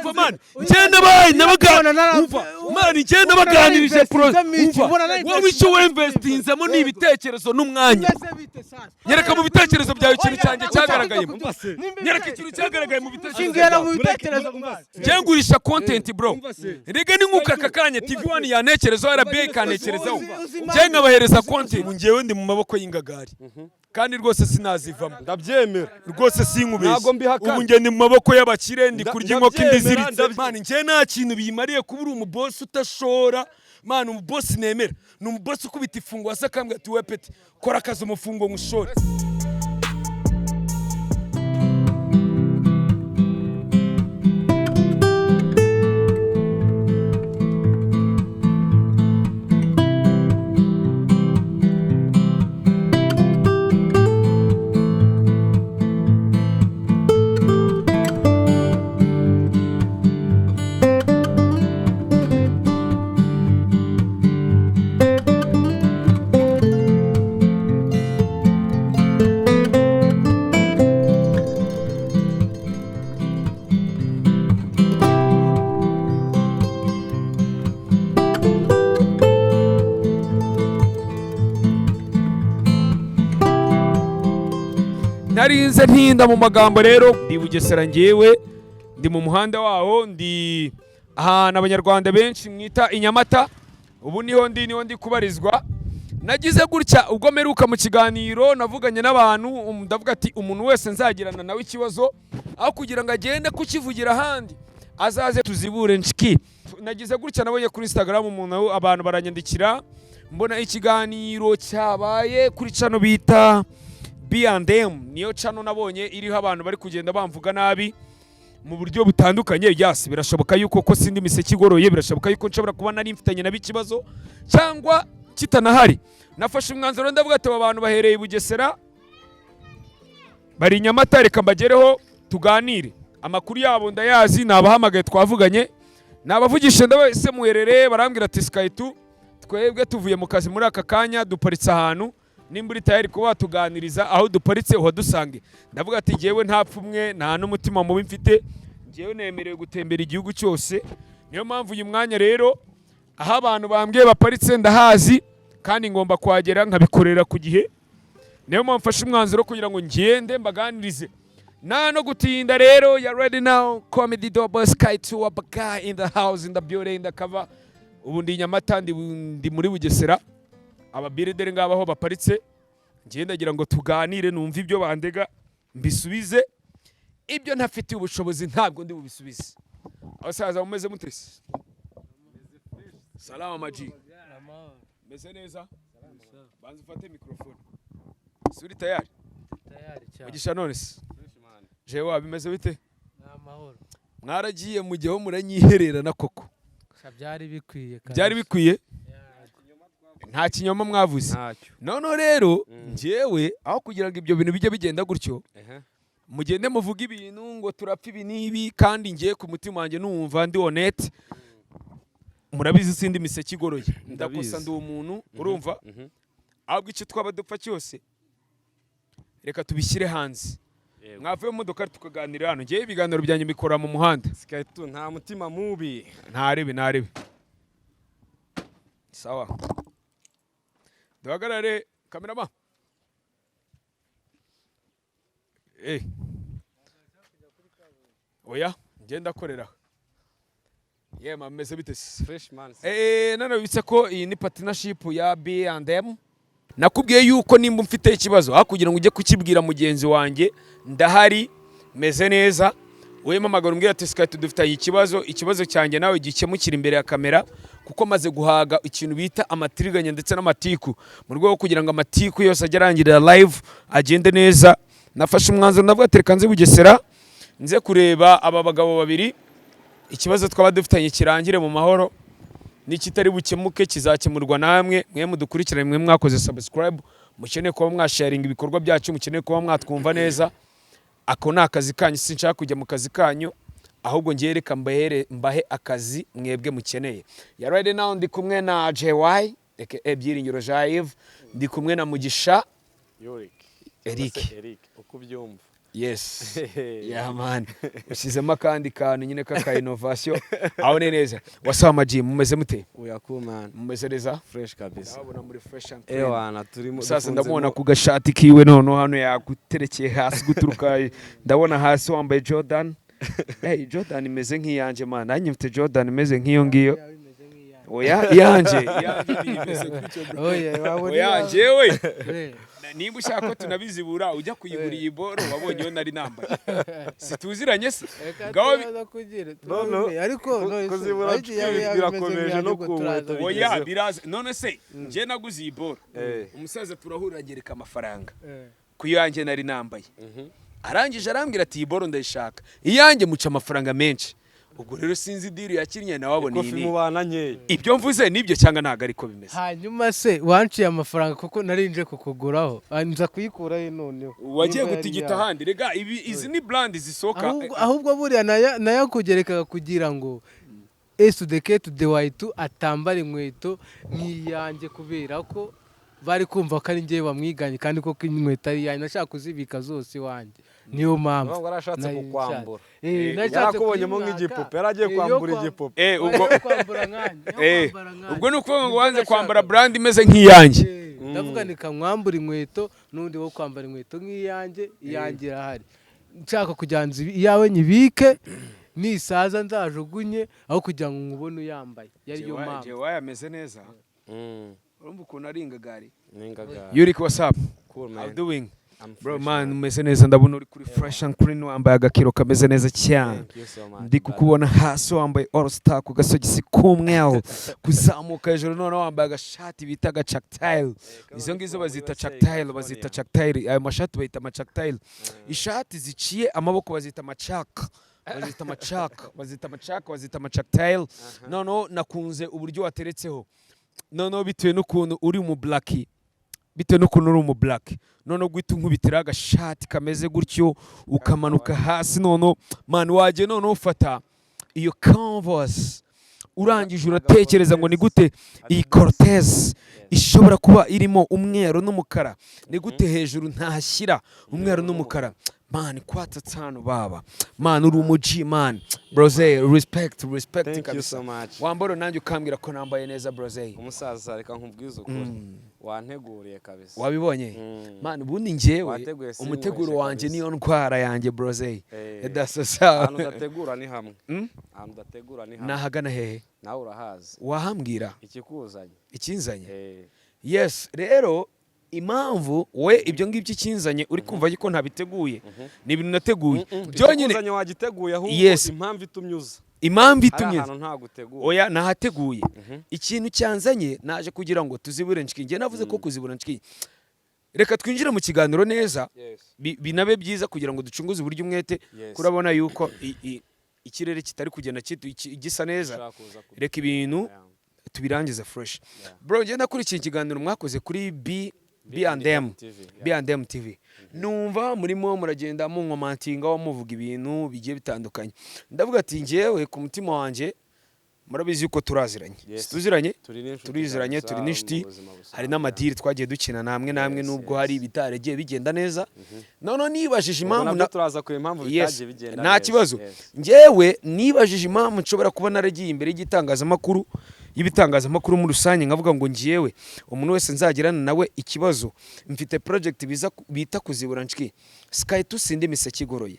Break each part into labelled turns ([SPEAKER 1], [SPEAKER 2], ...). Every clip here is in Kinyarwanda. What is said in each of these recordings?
[SPEAKER 1] Umva man, ngenda bayi nabaga, umva man, ngenda baganirije pro. Umva, wowe icyo wemvestinzemo ni ibitekerezo n'umwanya. Nyereka mu bitekerezo byawe ikintu cyanjye cyagaragayemo. Nyereka ikintu cyagaragaye mu bitekerezo
[SPEAKER 2] Shingira
[SPEAKER 1] byawe.
[SPEAKER 2] mu bitekerezo.
[SPEAKER 1] Njye ngurisha content, bro. Rega ni nk'uko aka kanya TV One yantekerezaho, RBA ikantekerezaho, njye nkabahereza content. Njyewe ndi mu maboko y'ingagari kandi rwose sinazivamo.
[SPEAKER 3] Ndabyemera.
[SPEAKER 1] Rwose sinkubeshye.
[SPEAKER 3] Ntabwo mbihakana.
[SPEAKER 1] Ubu njye ndi mu maboko y'abakire, ndi kurya inkoko indi
[SPEAKER 3] ndabyemera,
[SPEAKER 1] iziritse. Man, njye nta kintu biyimariye kuba uri umubosi utashora. Man, umubosi nemera ni umubosi ukubita ifungo hasi akambwira ati: "We peti, kora akazi, umufungo nkushore." Narinze ntinda mu magambo rero, ndi Bugesera, ngewe ndi mu muhanda waho, ndi ahantu Abanyarwanda benshi mwita i Nyamata. Ubu niho ndi, niho ndi kubarizwa. Nagize gutya, ubwo mperuka mu kiganiro navuganye n'abantu, ndavuga ati umuntu wese nzagirana nawe ikibazo, aho kugira ngo agende kukivugira ahandi, azaze tuzibure nshiki. Nagize gutya, nabonye kuri Instagram umuntu, abantu baranyandikira, mbona ikiganiro cyabaye kuri channel bita B&M. Niyo channel nabonye iriho abantu bari kugenda bamvuga nabi mu buryo butandukanye. Yasi, birashoboka yuko ko sindi miseke igoroye, birashoboka yuko nshobora kuba nari mfitanye nabo ikibazo cyangwa kitanahari. Nafashe umwanzuro, ndavuga ati aba bantu bahereye i Bugesera, bari i Nyamata, reka mbagereho tuganire. Amakuru yabo ndayazi, nabahamagaye, twavuganye, nabavugishije, ndabese muherereye? Barambwira ati: "Sky2, twebwe tuvuye mu kazi muri aka kanya, duparitse ahantu, nimba uri tayari kuba watuganiriza aho duparitse uhadusange." Ndavuga ati njyewe nta pfumwe, nta n'umutima mubi mfite, njyewe nemerewe gutembera igihugu cyose. Niyo mpamvu uyu mwanya rero aho abantu bambwiye baparitse ndahazi kandi ngomba kuhagera nkabikorera ku gihe. Niyo mpamvu mfashe umwanzuro kugira ngo ngende mbaganirize nta no gutinda. Rero ya ready now, comedy double sky to guy in the house, in the building, in the cover. Ubu ndi i Nyamata, ndi muri Bugesera. Ababirideri ngaba aho baparitse, ngenda ndagira ngo tuganire, numve ibyo bandega mbisubize. Ibyo ntafitiye ubushobozi ntabwo ndi bubisubize. Abasaza, mumeze mute se? Salama maji, meze neza. Banza ufate mikrofone. Suri tayari?
[SPEAKER 2] Tayari cyane.
[SPEAKER 1] Mugisha, none se jewe wabimeze bite?
[SPEAKER 2] Ni amahoro.
[SPEAKER 1] Mwaragiye mujyeho muranyihererana koko?
[SPEAKER 2] Sha, byari bikwiye kabisa.
[SPEAKER 1] Byari bikwiye, nta kinyoma mwavuze.
[SPEAKER 3] Ntacyo.
[SPEAKER 1] Noneho rero njyewe aho kugira ngo ibyo bintu bijye bigenda gutyo, mugende muvuge ibintu ngo turapfa ibi n'ibi, kandi ngiye ku mutima wanjye numva ndi honnête. Murabizi sindi miseke igoroye, ndakosa,
[SPEAKER 3] Ndabizi.
[SPEAKER 1] ndi umuntu, urumva? Ahubwo icyo twaba dupfa cyose reka tubishyire hanze. Mwavuye mu modoka tukaganira hano. Ngewe ibiganiro byanjye mbikora mu muhanda.
[SPEAKER 3] Sky2 nta mutima mubi.
[SPEAKER 1] Ntarebe, ntarebe. Sawa, duhagarare. Kamerama, eh, oya, ngenda akorera. Yema, meze bite se?
[SPEAKER 3] Fresh man.
[SPEAKER 1] Eh, nanabitse ko iyi ni partnership ya B&M. Nakubwiye yuko nimba mfite ikibazo, aho kugira ngo ujye kukibwira mugenzi wanjye, ndahari, meze neza. Wowe mpamagara umbwira ati: "Sky, dufitanye ikibazo, ikibazo cyanjye nawe gikemukira imbere ya kamera," kuko maze guhaga ikintu bita amatiriganya ndetse n'amatiku. Mu rwego rwo kugira ngo amatiku yose ajye arangirira live, agende neza, nafashe umwanzuro, ndavuga ati reka nze Bugesera, nze kureba aba bagabo babiri, ikibazo twaba dufitanye kirangire mu mahoro, n'ikitari bukemuke kizakemurwa namwe mwe mudukurikirane, mwe mwakoze subscribe, mukeneye kuba mwasharinga ibikorwa byacu, mukeneye kuba mwatwumva neza. Ako ni akazi kanyu, sinshaka kujya mu kazi kanyu, ahubwo ngiye reka mbahere mbahe akazi mwebwe mukeneye. Ya, right now ndi kumwe na JY aka Byiringiro Jaive, ndi kumwe na Mugisha
[SPEAKER 3] Yorick.
[SPEAKER 1] Eric.
[SPEAKER 3] Cyangwa se Eric uko ubyumva.
[SPEAKER 1] Yes, yeah man, ushyizemo akandi kantu nyine k'aka innovation aho. Ni neza. Wasaba amaji, mumeze mute?
[SPEAKER 3] We cool, man.
[SPEAKER 1] Mumeze neza?
[SPEAKER 3] Fresh kabisa.
[SPEAKER 1] Ndababona muri fresh and clean.
[SPEAKER 3] Ewana, turimo.
[SPEAKER 1] Sasa ndamubona ku gashati kiwe, noneho hano yaguterekeye hasi guturuka, ndabona hasi wambaye Jordan. Hey, Jordan imeze nk'iyanjye man, nanjye mfite Jordan imeze nk'iyo ngiyo. Oya, iyanjye ni imeze gutyo, bro.
[SPEAKER 2] Oya, wabona
[SPEAKER 1] Oya.
[SPEAKER 2] iyawe.
[SPEAKER 1] Njyewe nimba ushaka ko tunabizibura, ujya kuyigura iyi boro wabonye iyo nari nambaye, situziranye se?
[SPEAKER 2] Reka
[SPEAKER 1] Ngaho
[SPEAKER 2] tubaza kugira
[SPEAKER 3] No, no.
[SPEAKER 2] turabimenye. Ariko none se,
[SPEAKER 3] Kuzibura
[SPEAKER 2] ariko iyawe yaba imeze
[SPEAKER 3] birakomeje
[SPEAKER 2] nk'iyanjye,
[SPEAKER 3] no
[SPEAKER 2] ubwo
[SPEAKER 3] ku
[SPEAKER 2] turaza
[SPEAKER 3] nkweto.
[SPEAKER 1] Oya.
[SPEAKER 3] Bigezeho.
[SPEAKER 1] Biraza. None se njye naguze iyi boro, umusaza turahurira, ngereka amafaranga ku yanjye nari nambaye, arangije arambwira ati: "Iyi boro ndayishaka." Iyanjye muca amafaranga menshi. Ubwo rero sinzi deal yakinnye nawe abona iyi
[SPEAKER 3] Kofi
[SPEAKER 1] ni
[SPEAKER 3] mubana nkeya.
[SPEAKER 1] Ibyo mvuze nibyo cyangwa ntabwo ariko bimeze?
[SPEAKER 2] Hanyuma se wanciye amafaranga kuko nari nje kukuguraho? Ah, nza kuyikurayo noneho.
[SPEAKER 1] Wagiye
[SPEAKER 2] Nimba yari
[SPEAKER 1] gutigita
[SPEAKER 2] iyawe.
[SPEAKER 1] ahandi. Rega ibi, izi ni brand zisohoka.
[SPEAKER 2] Ahubwo buriya nayakugerekaga kugira ngo esudeke tudewaitu atambara inkweto nk'iyanjye, kubera ko bari kumva ko ari njyewe wamwiganye, kandi koko inkweto ari iyanjye. Nashaka kuzibika zose iwanjye, niyo mpamvu
[SPEAKER 3] Ntabwo yarashatse
[SPEAKER 2] nari
[SPEAKER 3] kukwambura.
[SPEAKER 2] Nashatse
[SPEAKER 3] Yarakubonyemo
[SPEAKER 2] kuyimwaka.
[SPEAKER 3] nk'igipupe, yari agiye
[SPEAKER 2] Yo
[SPEAKER 3] kwambura igipupe.
[SPEAKER 1] Ubwo
[SPEAKER 2] yo kwambura nkanjye, yo kwambara nkanjye.
[SPEAKER 1] Ubwo ni ukuvuga ngo
[SPEAKER 2] Nibyo
[SPEAKER 1] wanze kwambara
[SPEAKER 2] nashakaga.
[SPEAKER 1] brand imeze nk'iyanjye.
[SPEAKER 2] Ndavuga nikamwambura inkweto n'undi wo kwambara inkweto nk'iyanjye, iyanjye irahari. Nshaka kugira ngo iyawe nyibike, nisaza nzajugunye, aho kugira ngo nkubone uyambaye. Yari yo mpamvu.
[SPEAKER 1] Jewe ameze neza. Urumva ukuntu ari ingagari.
[SPEAKER 3] Ni ingagari.
[SPEAKER 1] Yurik, what's up?
[SPEAKER 3] Cool,
[SPEAKER 1] How
[SPEAKER 3] man.
[SPEAKER 1] doing?
[SPEAKER 3] I'm
[SPEAKER 1] Bro,
[SPEAKER 3] fresh,
[SPEAKER 1] man, umeze neza. Ndabona uri kuri fresh and clean, wambaye agakiro kameze neza cyane.
[SPEAKER 3] Thank you so much,
[SPEAKER 1] Ndi
[SPEAKER 3] brother.
[SPEAKER 1] kukubona hasi wambaye All Star ku gasogisi k'umweru, kuzamuka hejuru noneho wambaye agashati bita agacactile. Izo ngizo bazita chactile, bazita chactile. Ayo mashati bayita amacactile. Ishati ziciye amaboko bazita amacaka, bazita amacaka, bazita amacaka, bazita amacactile. Noneho nakunze uburyo wateretseho. Noneho bitewe n'ukuntu uri mu black, bitewe n'ukuntu uri umu black, noneho guhita unkubitiraho agashati kameze gutyo, ukamanuka hasi, noneho man wagiye, noneho ufata iyo canvas, urangije uratekereza ngo ni gute iyi Cortez ishobora kuba irimo umweru n'umukara, ni gute hejuru ntahashyira umweru n'umukara? Man, kwatatse hano baba. Man, uri umu G man. Brose, respect, respect.
[SPEAKER 3] Thank you
[SPEAKER 1] Kabisa.
[SPEAKER 3] so much.
[SPEAKER 1] Wambara nanjye ukambwira ko nambaye neza, brose.
[SPEAKER 3] Umusaza, reka nkubwize ukuri, wanteguriye kabisa.
[SPEAKER 1] Wabibonye?
[SPEAKER 3] Mm.
[SPEAKER 1] Man, ubundi njyewe
[SPEAKER 3] Wateguye sinyweshe
[SPEAKER 1] umuteguro wanjye
[SPEAKER 3] kabisa.
[SPEAKER 1] niyo ndwara yanjye, brose. Dasosa.
[SPEAKER 3] Ahantu udategura ni hamwe. Ahantu udategura ni hamwe.
[SPEAKER 1] Nahagana hehe?
[SPEAKER 3] Nawe urahazi.
[SPEAKER 1] Wahambwira.
[SPEAKER 3] Ikikuzanye.
[SPEAKER 1] Ikinzanye?
[SPEAKER 3] Eh.
[SPEAKER 1] Yes, rero impamvu we ibyo ngibyo ikinzanye, uri kumva yuko ntabiteguye, ni ibintu nateguye byonyine.
[SPEAKER 3] Ikikuzanye wagiteguye, ahubwo
[SPEAKER 1] Yes.
[SPEAKER 3] impamvu itumye uza.
[SPEAKER 1] Impamvu
[SPEAKER 3] Hari
[SPEAKER 1] itumye
[SPEAKER 3] ahantu ntaguteguye.
[SPEAKER 1] Oya, nahateguye. Ikintu cyanzanye, naje kugira ngo tuzibure nshiki. Njye navuze ko kuzibura nshiki, reka twinjire mu kiganiro neza.
[SPEAKER 3] Yes.
[SPEAKER 1] Binabe byiza kugira ngo ducunguze uburyo umwete.
[SPEAKER 3] Yes.
[SPEAKER 1] Kurabona yuko ikirere kitari kugenda gisa neza.
[SPEAKER 3] Ushaka kuza
[SPEAKER 1] Reka ibintu tubirangize fresh. Bro, njye nakurikiye ikiganiro mwakoze kuri B and M
[SPEAKER 3] TV, yeah.
[SPEAKER 1] B and M TV, numva murimo muragenda munkomantinga, muvuga ibintu bigiye bitandukanye. Ndavuga ati njyewe ku mutima wanjye, murabizi yuko turaziranye.
[SPEAKER 3] Yes.
[SPEAKER 1] Tuziranye.
[SPEAKER 3] Turi n'inshuti
[SPEAKER 1] Turiziranye.
[SPEAKER 3] kabisa
[SPEAKER 1] Turi n'inshuti.
[SPEAKER 3] mu buzima busanzwe.
[SPEAKER 1] Hari n'amadeal twagiye dukina namwe namwe, nubwo hari ibitaragiye bigenda neza. Noneho nibajije
[SPEAKER 3] Ubwo
[SPEAKER 1] impamvu
[SPEAKER 3] nabyo turaza kureba impamvu
[SPEAKER 1] Yes,
[SPEAKER 3] bitagiye bigenda
[SPEAKER 1] nta
[SPEAKER 3] neza.
[SPEAKER 1] kibazo.
[SPEAKER 3] Yes.
[SPEAKER 1] Njyewe nibajije impamvu nshobora kuba naragiye imbere y'igitangazamakuru, y'ibitangazamakuru muri rusange, nkavuga ngo njyewe umuntu wese nzagirana nawe ikibazo, mfite project biza bita kuzibura nshiki sky tu, sindi imiseke igoroye.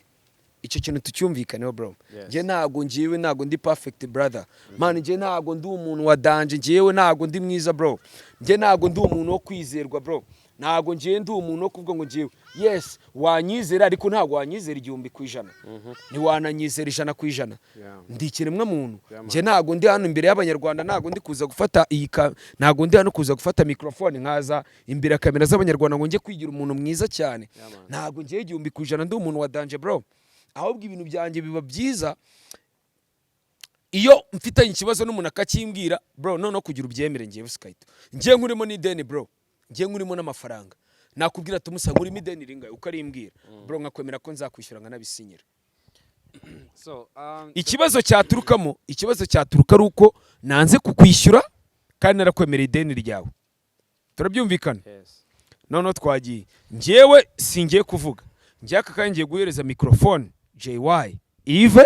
[SPEAKER 1] Icyo kintu tucyumvikaneho, bro.
[SPEAKER 3] Yes.
[SPEAKER 1] Njye ntago, njyewe ntago ndi perfect brother man. Njye ntago ndi umuntu wa danger. Njyewe ntago ndi mwiza, bro. Njye ntago ndi umuntu wo kwizerwa, bro. Ntago njyewe ndi umuntu wo kuvuga ngo njyewe, yes, wanyizera, ariko ntago wanyizera 1000%, ntiwananyizera 100%. Ndi ikiremwa muntu.
[SPEAKER 3] Yeah, man.
[SPEAKER 1] Njye ntago ndi hano imbere y'Abanyarwanda, ntago ndi kuza gufata iyi ntago ndi hano kuza gufata microphone nkaza imbere ya kamera z'Abanyarwanda ngo njye kwigira umuntu mwiza cyane.
[SPEAKER 3] Yeah, man.
[SPEAKER 1] Ntago njyewe 1000% ndi umuntu wa danger, bro. Ahubwo ibintu byanjye biba byiza iyo mfitanye ikibazo n'umuntu akakimbwira, bro. Noneho kugira ubyemere, ngewe sikahita ngiye nkurimo n'ideni, bro, ngiye nkurimo n'amafaranga, nakubwira ati: "Umusa, nkurimo ideni ringahe?" Ukarimbwira, bro, nkakwemera ko nzakwishyura, nkanabisinyira.
[SPEAKER 3] So,
[SPEAKER 1] Ikibazo cyaturukamo, ikibazo cyaturuka ari uko nanze kukwishyura kandi narakwemereye ideni ryawe. Turabyumvikana?
[SPEAKER 3] Yes.
[SPEAKER 1] Noneho twagiye. Njyewe singiye kuvuga. Njye aka kanya ngiye guhereza microphone JY Yves,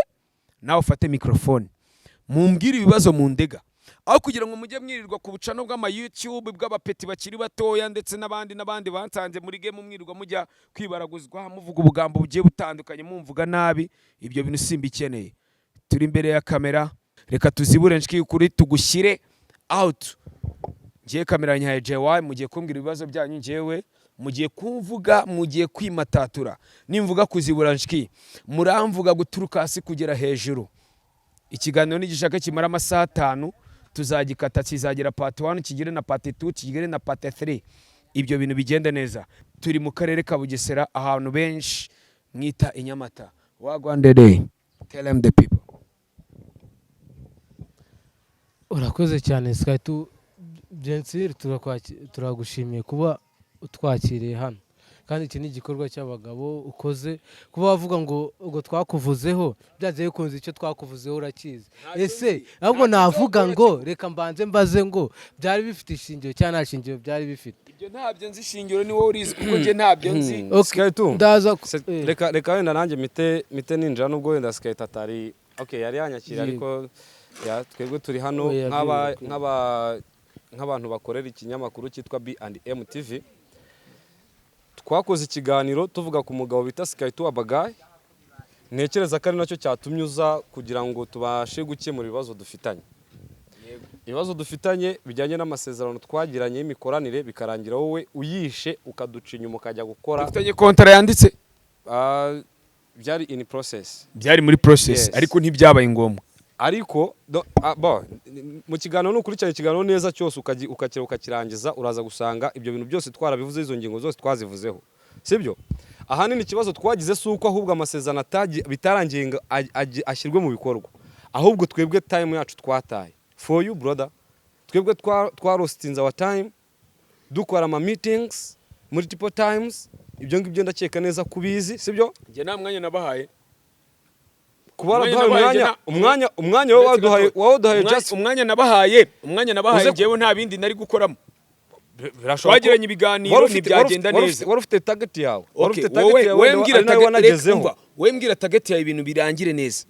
[SPEAKER 1] nawe ufate microphone, mumbwire ibibazo mu ndega, aho kugira ngo mujye mwirirwa ku bucano bw'ama YouTube bw'abapeti bakiri batoya ndetse n'abandi n'abandi bansanze muri game, mwirirwa mujya kwibaraguzwa, muvuga ubugambo bugiye butandukanye, mumvuga nabi. Ibyo bintu simbikeneye. Turi imbere ya kamera, reka tuzibure nshiki kuri tugushyire out. Ngiye kamera nyaye JY, mugiye kumbwira ibibazo byanyu, njyewe mugiye kumvuga, mugiye kwimatatura. Nimvuga kuzibura nshiki, muramvuga guturuka hasi kugera hejuru. Ikiganiro nigishaka kimara amasaha 5, tuzagikata kizagira part 1, kigire na part 2, kigire na part 3, ibyo bintu bigende neza. Turi mu karere ka Bugesera, ahantu benshi mwita i Nyamata. Wagwan dede, tell them the people.
[SPEAKER 2] Urakoze cyane, Sky tu Jensir, turagushimiye kuba utwakiriye hano, kandi iki ni igikorwa cy'abagabo ukoze. Kuba wavuga ngo ubwo twakuvuzeho, byanze bikunze icyo twakuvuzeho urakizi. Ese ahubwo navuga ngo reka mbanze mbaze ngo byari bifite ishingiro cyangwa nta shingiro byari bifite?
[SPEAKER 1] Ibyo ntabyo nzi, ishingiro ni wowe urizi, kuko njye ntabyo nzi.
[SPEAKER 2] Okay,
[SPEAKER 3] Sky 2.
[SPEAKER 2] Ndaza
[SPEAKER 3] Reka wenda nanjye mite ninjira, nubwo wenda Sky atari okay yari yanyakira, ariko ya twebwe turi hano
[SPEAKER 2] Oya,
[SPEAKER 3] nk'aba
[SPEAKER 2] byibuka.
[SPEAKER 3] nk'abantu bakorera ikinyamakuru cyitwa B&M TV. Twakoze ikiganiro tuvuga ku mugabo bita Sky 2 Abagayi. Ntekereza ko ari nacyo cyatumye uza, kugira ngo tubashe gukemura ibibazo dufitanye, ibibazo dufitanye bijyanye n'amasezerano twagiranye y'imikoranire, bikarangira wowe uyishe, ukaduca inyuma, ukajya gukora.
[SPEAKER 1] Dufitanye kontara yanditse?
[SPEAKER 3] Ah, byari in process.
[SPEAKER 1] Byari muri process.
[SPEAKER 3] Yes.
[SPEAKER 1] Ariko ntibyabaye ngombwa.
[SPEAKER 3] Ariko bo, mu kiganiro, nukurikirana ikiganiro neza cyose, ukakira ukakirangiza, uraza gusanga ibyo bintu byose twarabivuze, izo ngingo zose twazivuzeho, sibyo? Ahanini ikibazo twagize si uko ahubwo amasezerano bitarangiye ngo ashyirwe mu bikorwa, ahubwo twebwe time yacu twataye for you, brother. Twebwe twarostinze our time, dukora ama meetings multiple times. Ibyo ngibyo ndakeka neza kubizi, sibyo?
[SPEAKER 1] Njye nta mwanya nabahaye.
[SPEAKER 3] Kuba
[SPEAKER 1] Umwanya
[SPEAKER 3] waraduhaye
[SPEAKER 1] nabahaye
[SPEAKER 3] umwanya, umwanya wowe
[SPEAKER 1] Uretse
[SPEAKER 3] waduhaye
[SPEAKER 1] gato.
[SPEAKER 3] wowe waduhaye just
[SPEAKER 1] Umwanya nabahaye, njyewe nta bindi nari gukoramo.
[SPEAKER 3] Birashoboka ko
[SPEAKER 1] Twagiranye ibiganiro, ntibyagenda neza.
[SPEAKER 3] Wari ufite target yawe, wari
[SPEAKER 1] Okay,
[SPEAKER 3] ufite target
[SPEAKER 1] wowe
[SPEAKER 3] yawe,
[SPEAKER 1] wowe
[SPEAKER 3] wenda
[SPEAKER 1] mbwira
[SPEAKER 3] ari nawe
[SPEAKER 1] target, reka
[SPEAKER 3] wanagezeho.
[SPEAKER 1] umva, wowe mbwira target yawe, ibintu birangire neza.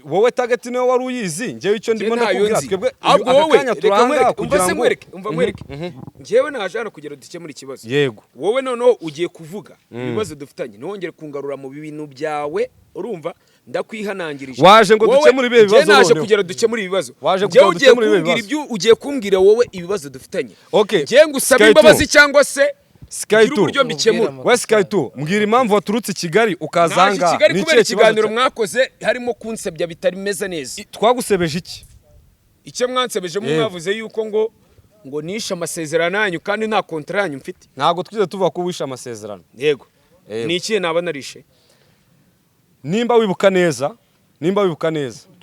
[SPEAKER 3] Wowe target niwe wari uyizi, njyewe icyo
[SPEAKER 1] Njye
[SPEAKER 3] ndimo
[SPEAKER 1] ntayo
[SPEAKER 3] ndakubwira,
[SPEAKER 1] nzi.
[SPEAKER 3] twebwe
[SPEAKER 1] Ahubwo
[SPEAKER 3] aka
[SPEAKER 1] wowe
[SPEAKER 3] kanya
[SPEAKER 1] reka
[SPEAKER 3] turanga
[SPEAKER 1] nkwereke, umva
[SPEAKER 3] kugira
[SPEAKER 1] se
[SPEAKER 3] ngo
[SPEAKER 1] nkwereke, umva nkwereke, njyewe naje hano kugira ngo dukemure ikibazo. Wowe noneho ugiye kuvuga ibibazo dufitanye, ntiwongere kungarura mu bintu byawe, urumva? Ndakwihanangirije.
[SPEAKER 3] Waje ngo
[SPEAKER 1] Wowe,
[SPEAKER 3] dukemure ibihe
[SPEAKER 1] njye
[SPEAKER 3] bibazo
[SPEAKER 1] naje
[SPEAKER 3] noneho?
[SPEAKER 1] kugira ngo dukemure ibibazo.
[SPEAKER 3] Waje
[SPEAKER 1] Njyewe
[SPEAKER 3] kugira ngo
[SPEAKER 1] ugiye
[SPEAKER 3] dukemure ibihe
[SPEAKER 1] kumbwira
[SPEAKER 3] bibazo?
[SPEAKER 1] ibyo ugiye kumbwira wowe, ibibazo dufitanye.
[SPEAKER 3] Okay.
[SPEAKER 1] Njyewe ngusaba
[SPEAKER 3] Sky
[SPEAKER 1] imbabazi
[SPEAKER 3] two.
[SPEAKER 1] cyangwa se
[SPEAKER 3] Sky
[SPEAKER 1] ugire
[SPEAKER 3] 2.
[SPEAKER 1] uburyo mbikemura.
[SPEAKER 2] Mubwire.
[SPEAKER 3] We Sky 2, mbwira impamvu waturutse i Kigali ukaza
[SPEAKER 1] Naje i
[SPEAKER 3] ahangaha.
[SPEAKER 1] Kigali
[SPEAKER 3] Ni
[SPEAKER 1] kubera
[SPEAKER 3] ikihe kibazo
[SPEAKER 1] ikiganiro mwakoze harimo kunsebya bitameze neza.
[SPEAKER 3] Twagusebeje iki?
[SPEAKER 1] Icyo mwansebejemo, mwavuze yuko ngo nishe amasezerano yanyu kandi nta kontara yanyu mfite.
[SPEAKER 3] Ntabwo twigeze tuvuga ko wishe amasezerano.
[SPEAKER 1] Yego.
[SPEAKER 3] Yego.
[SPEAKER 1] Ni ikihe naba narishe?
[SPEAKER 3] Nimba wibuka neza,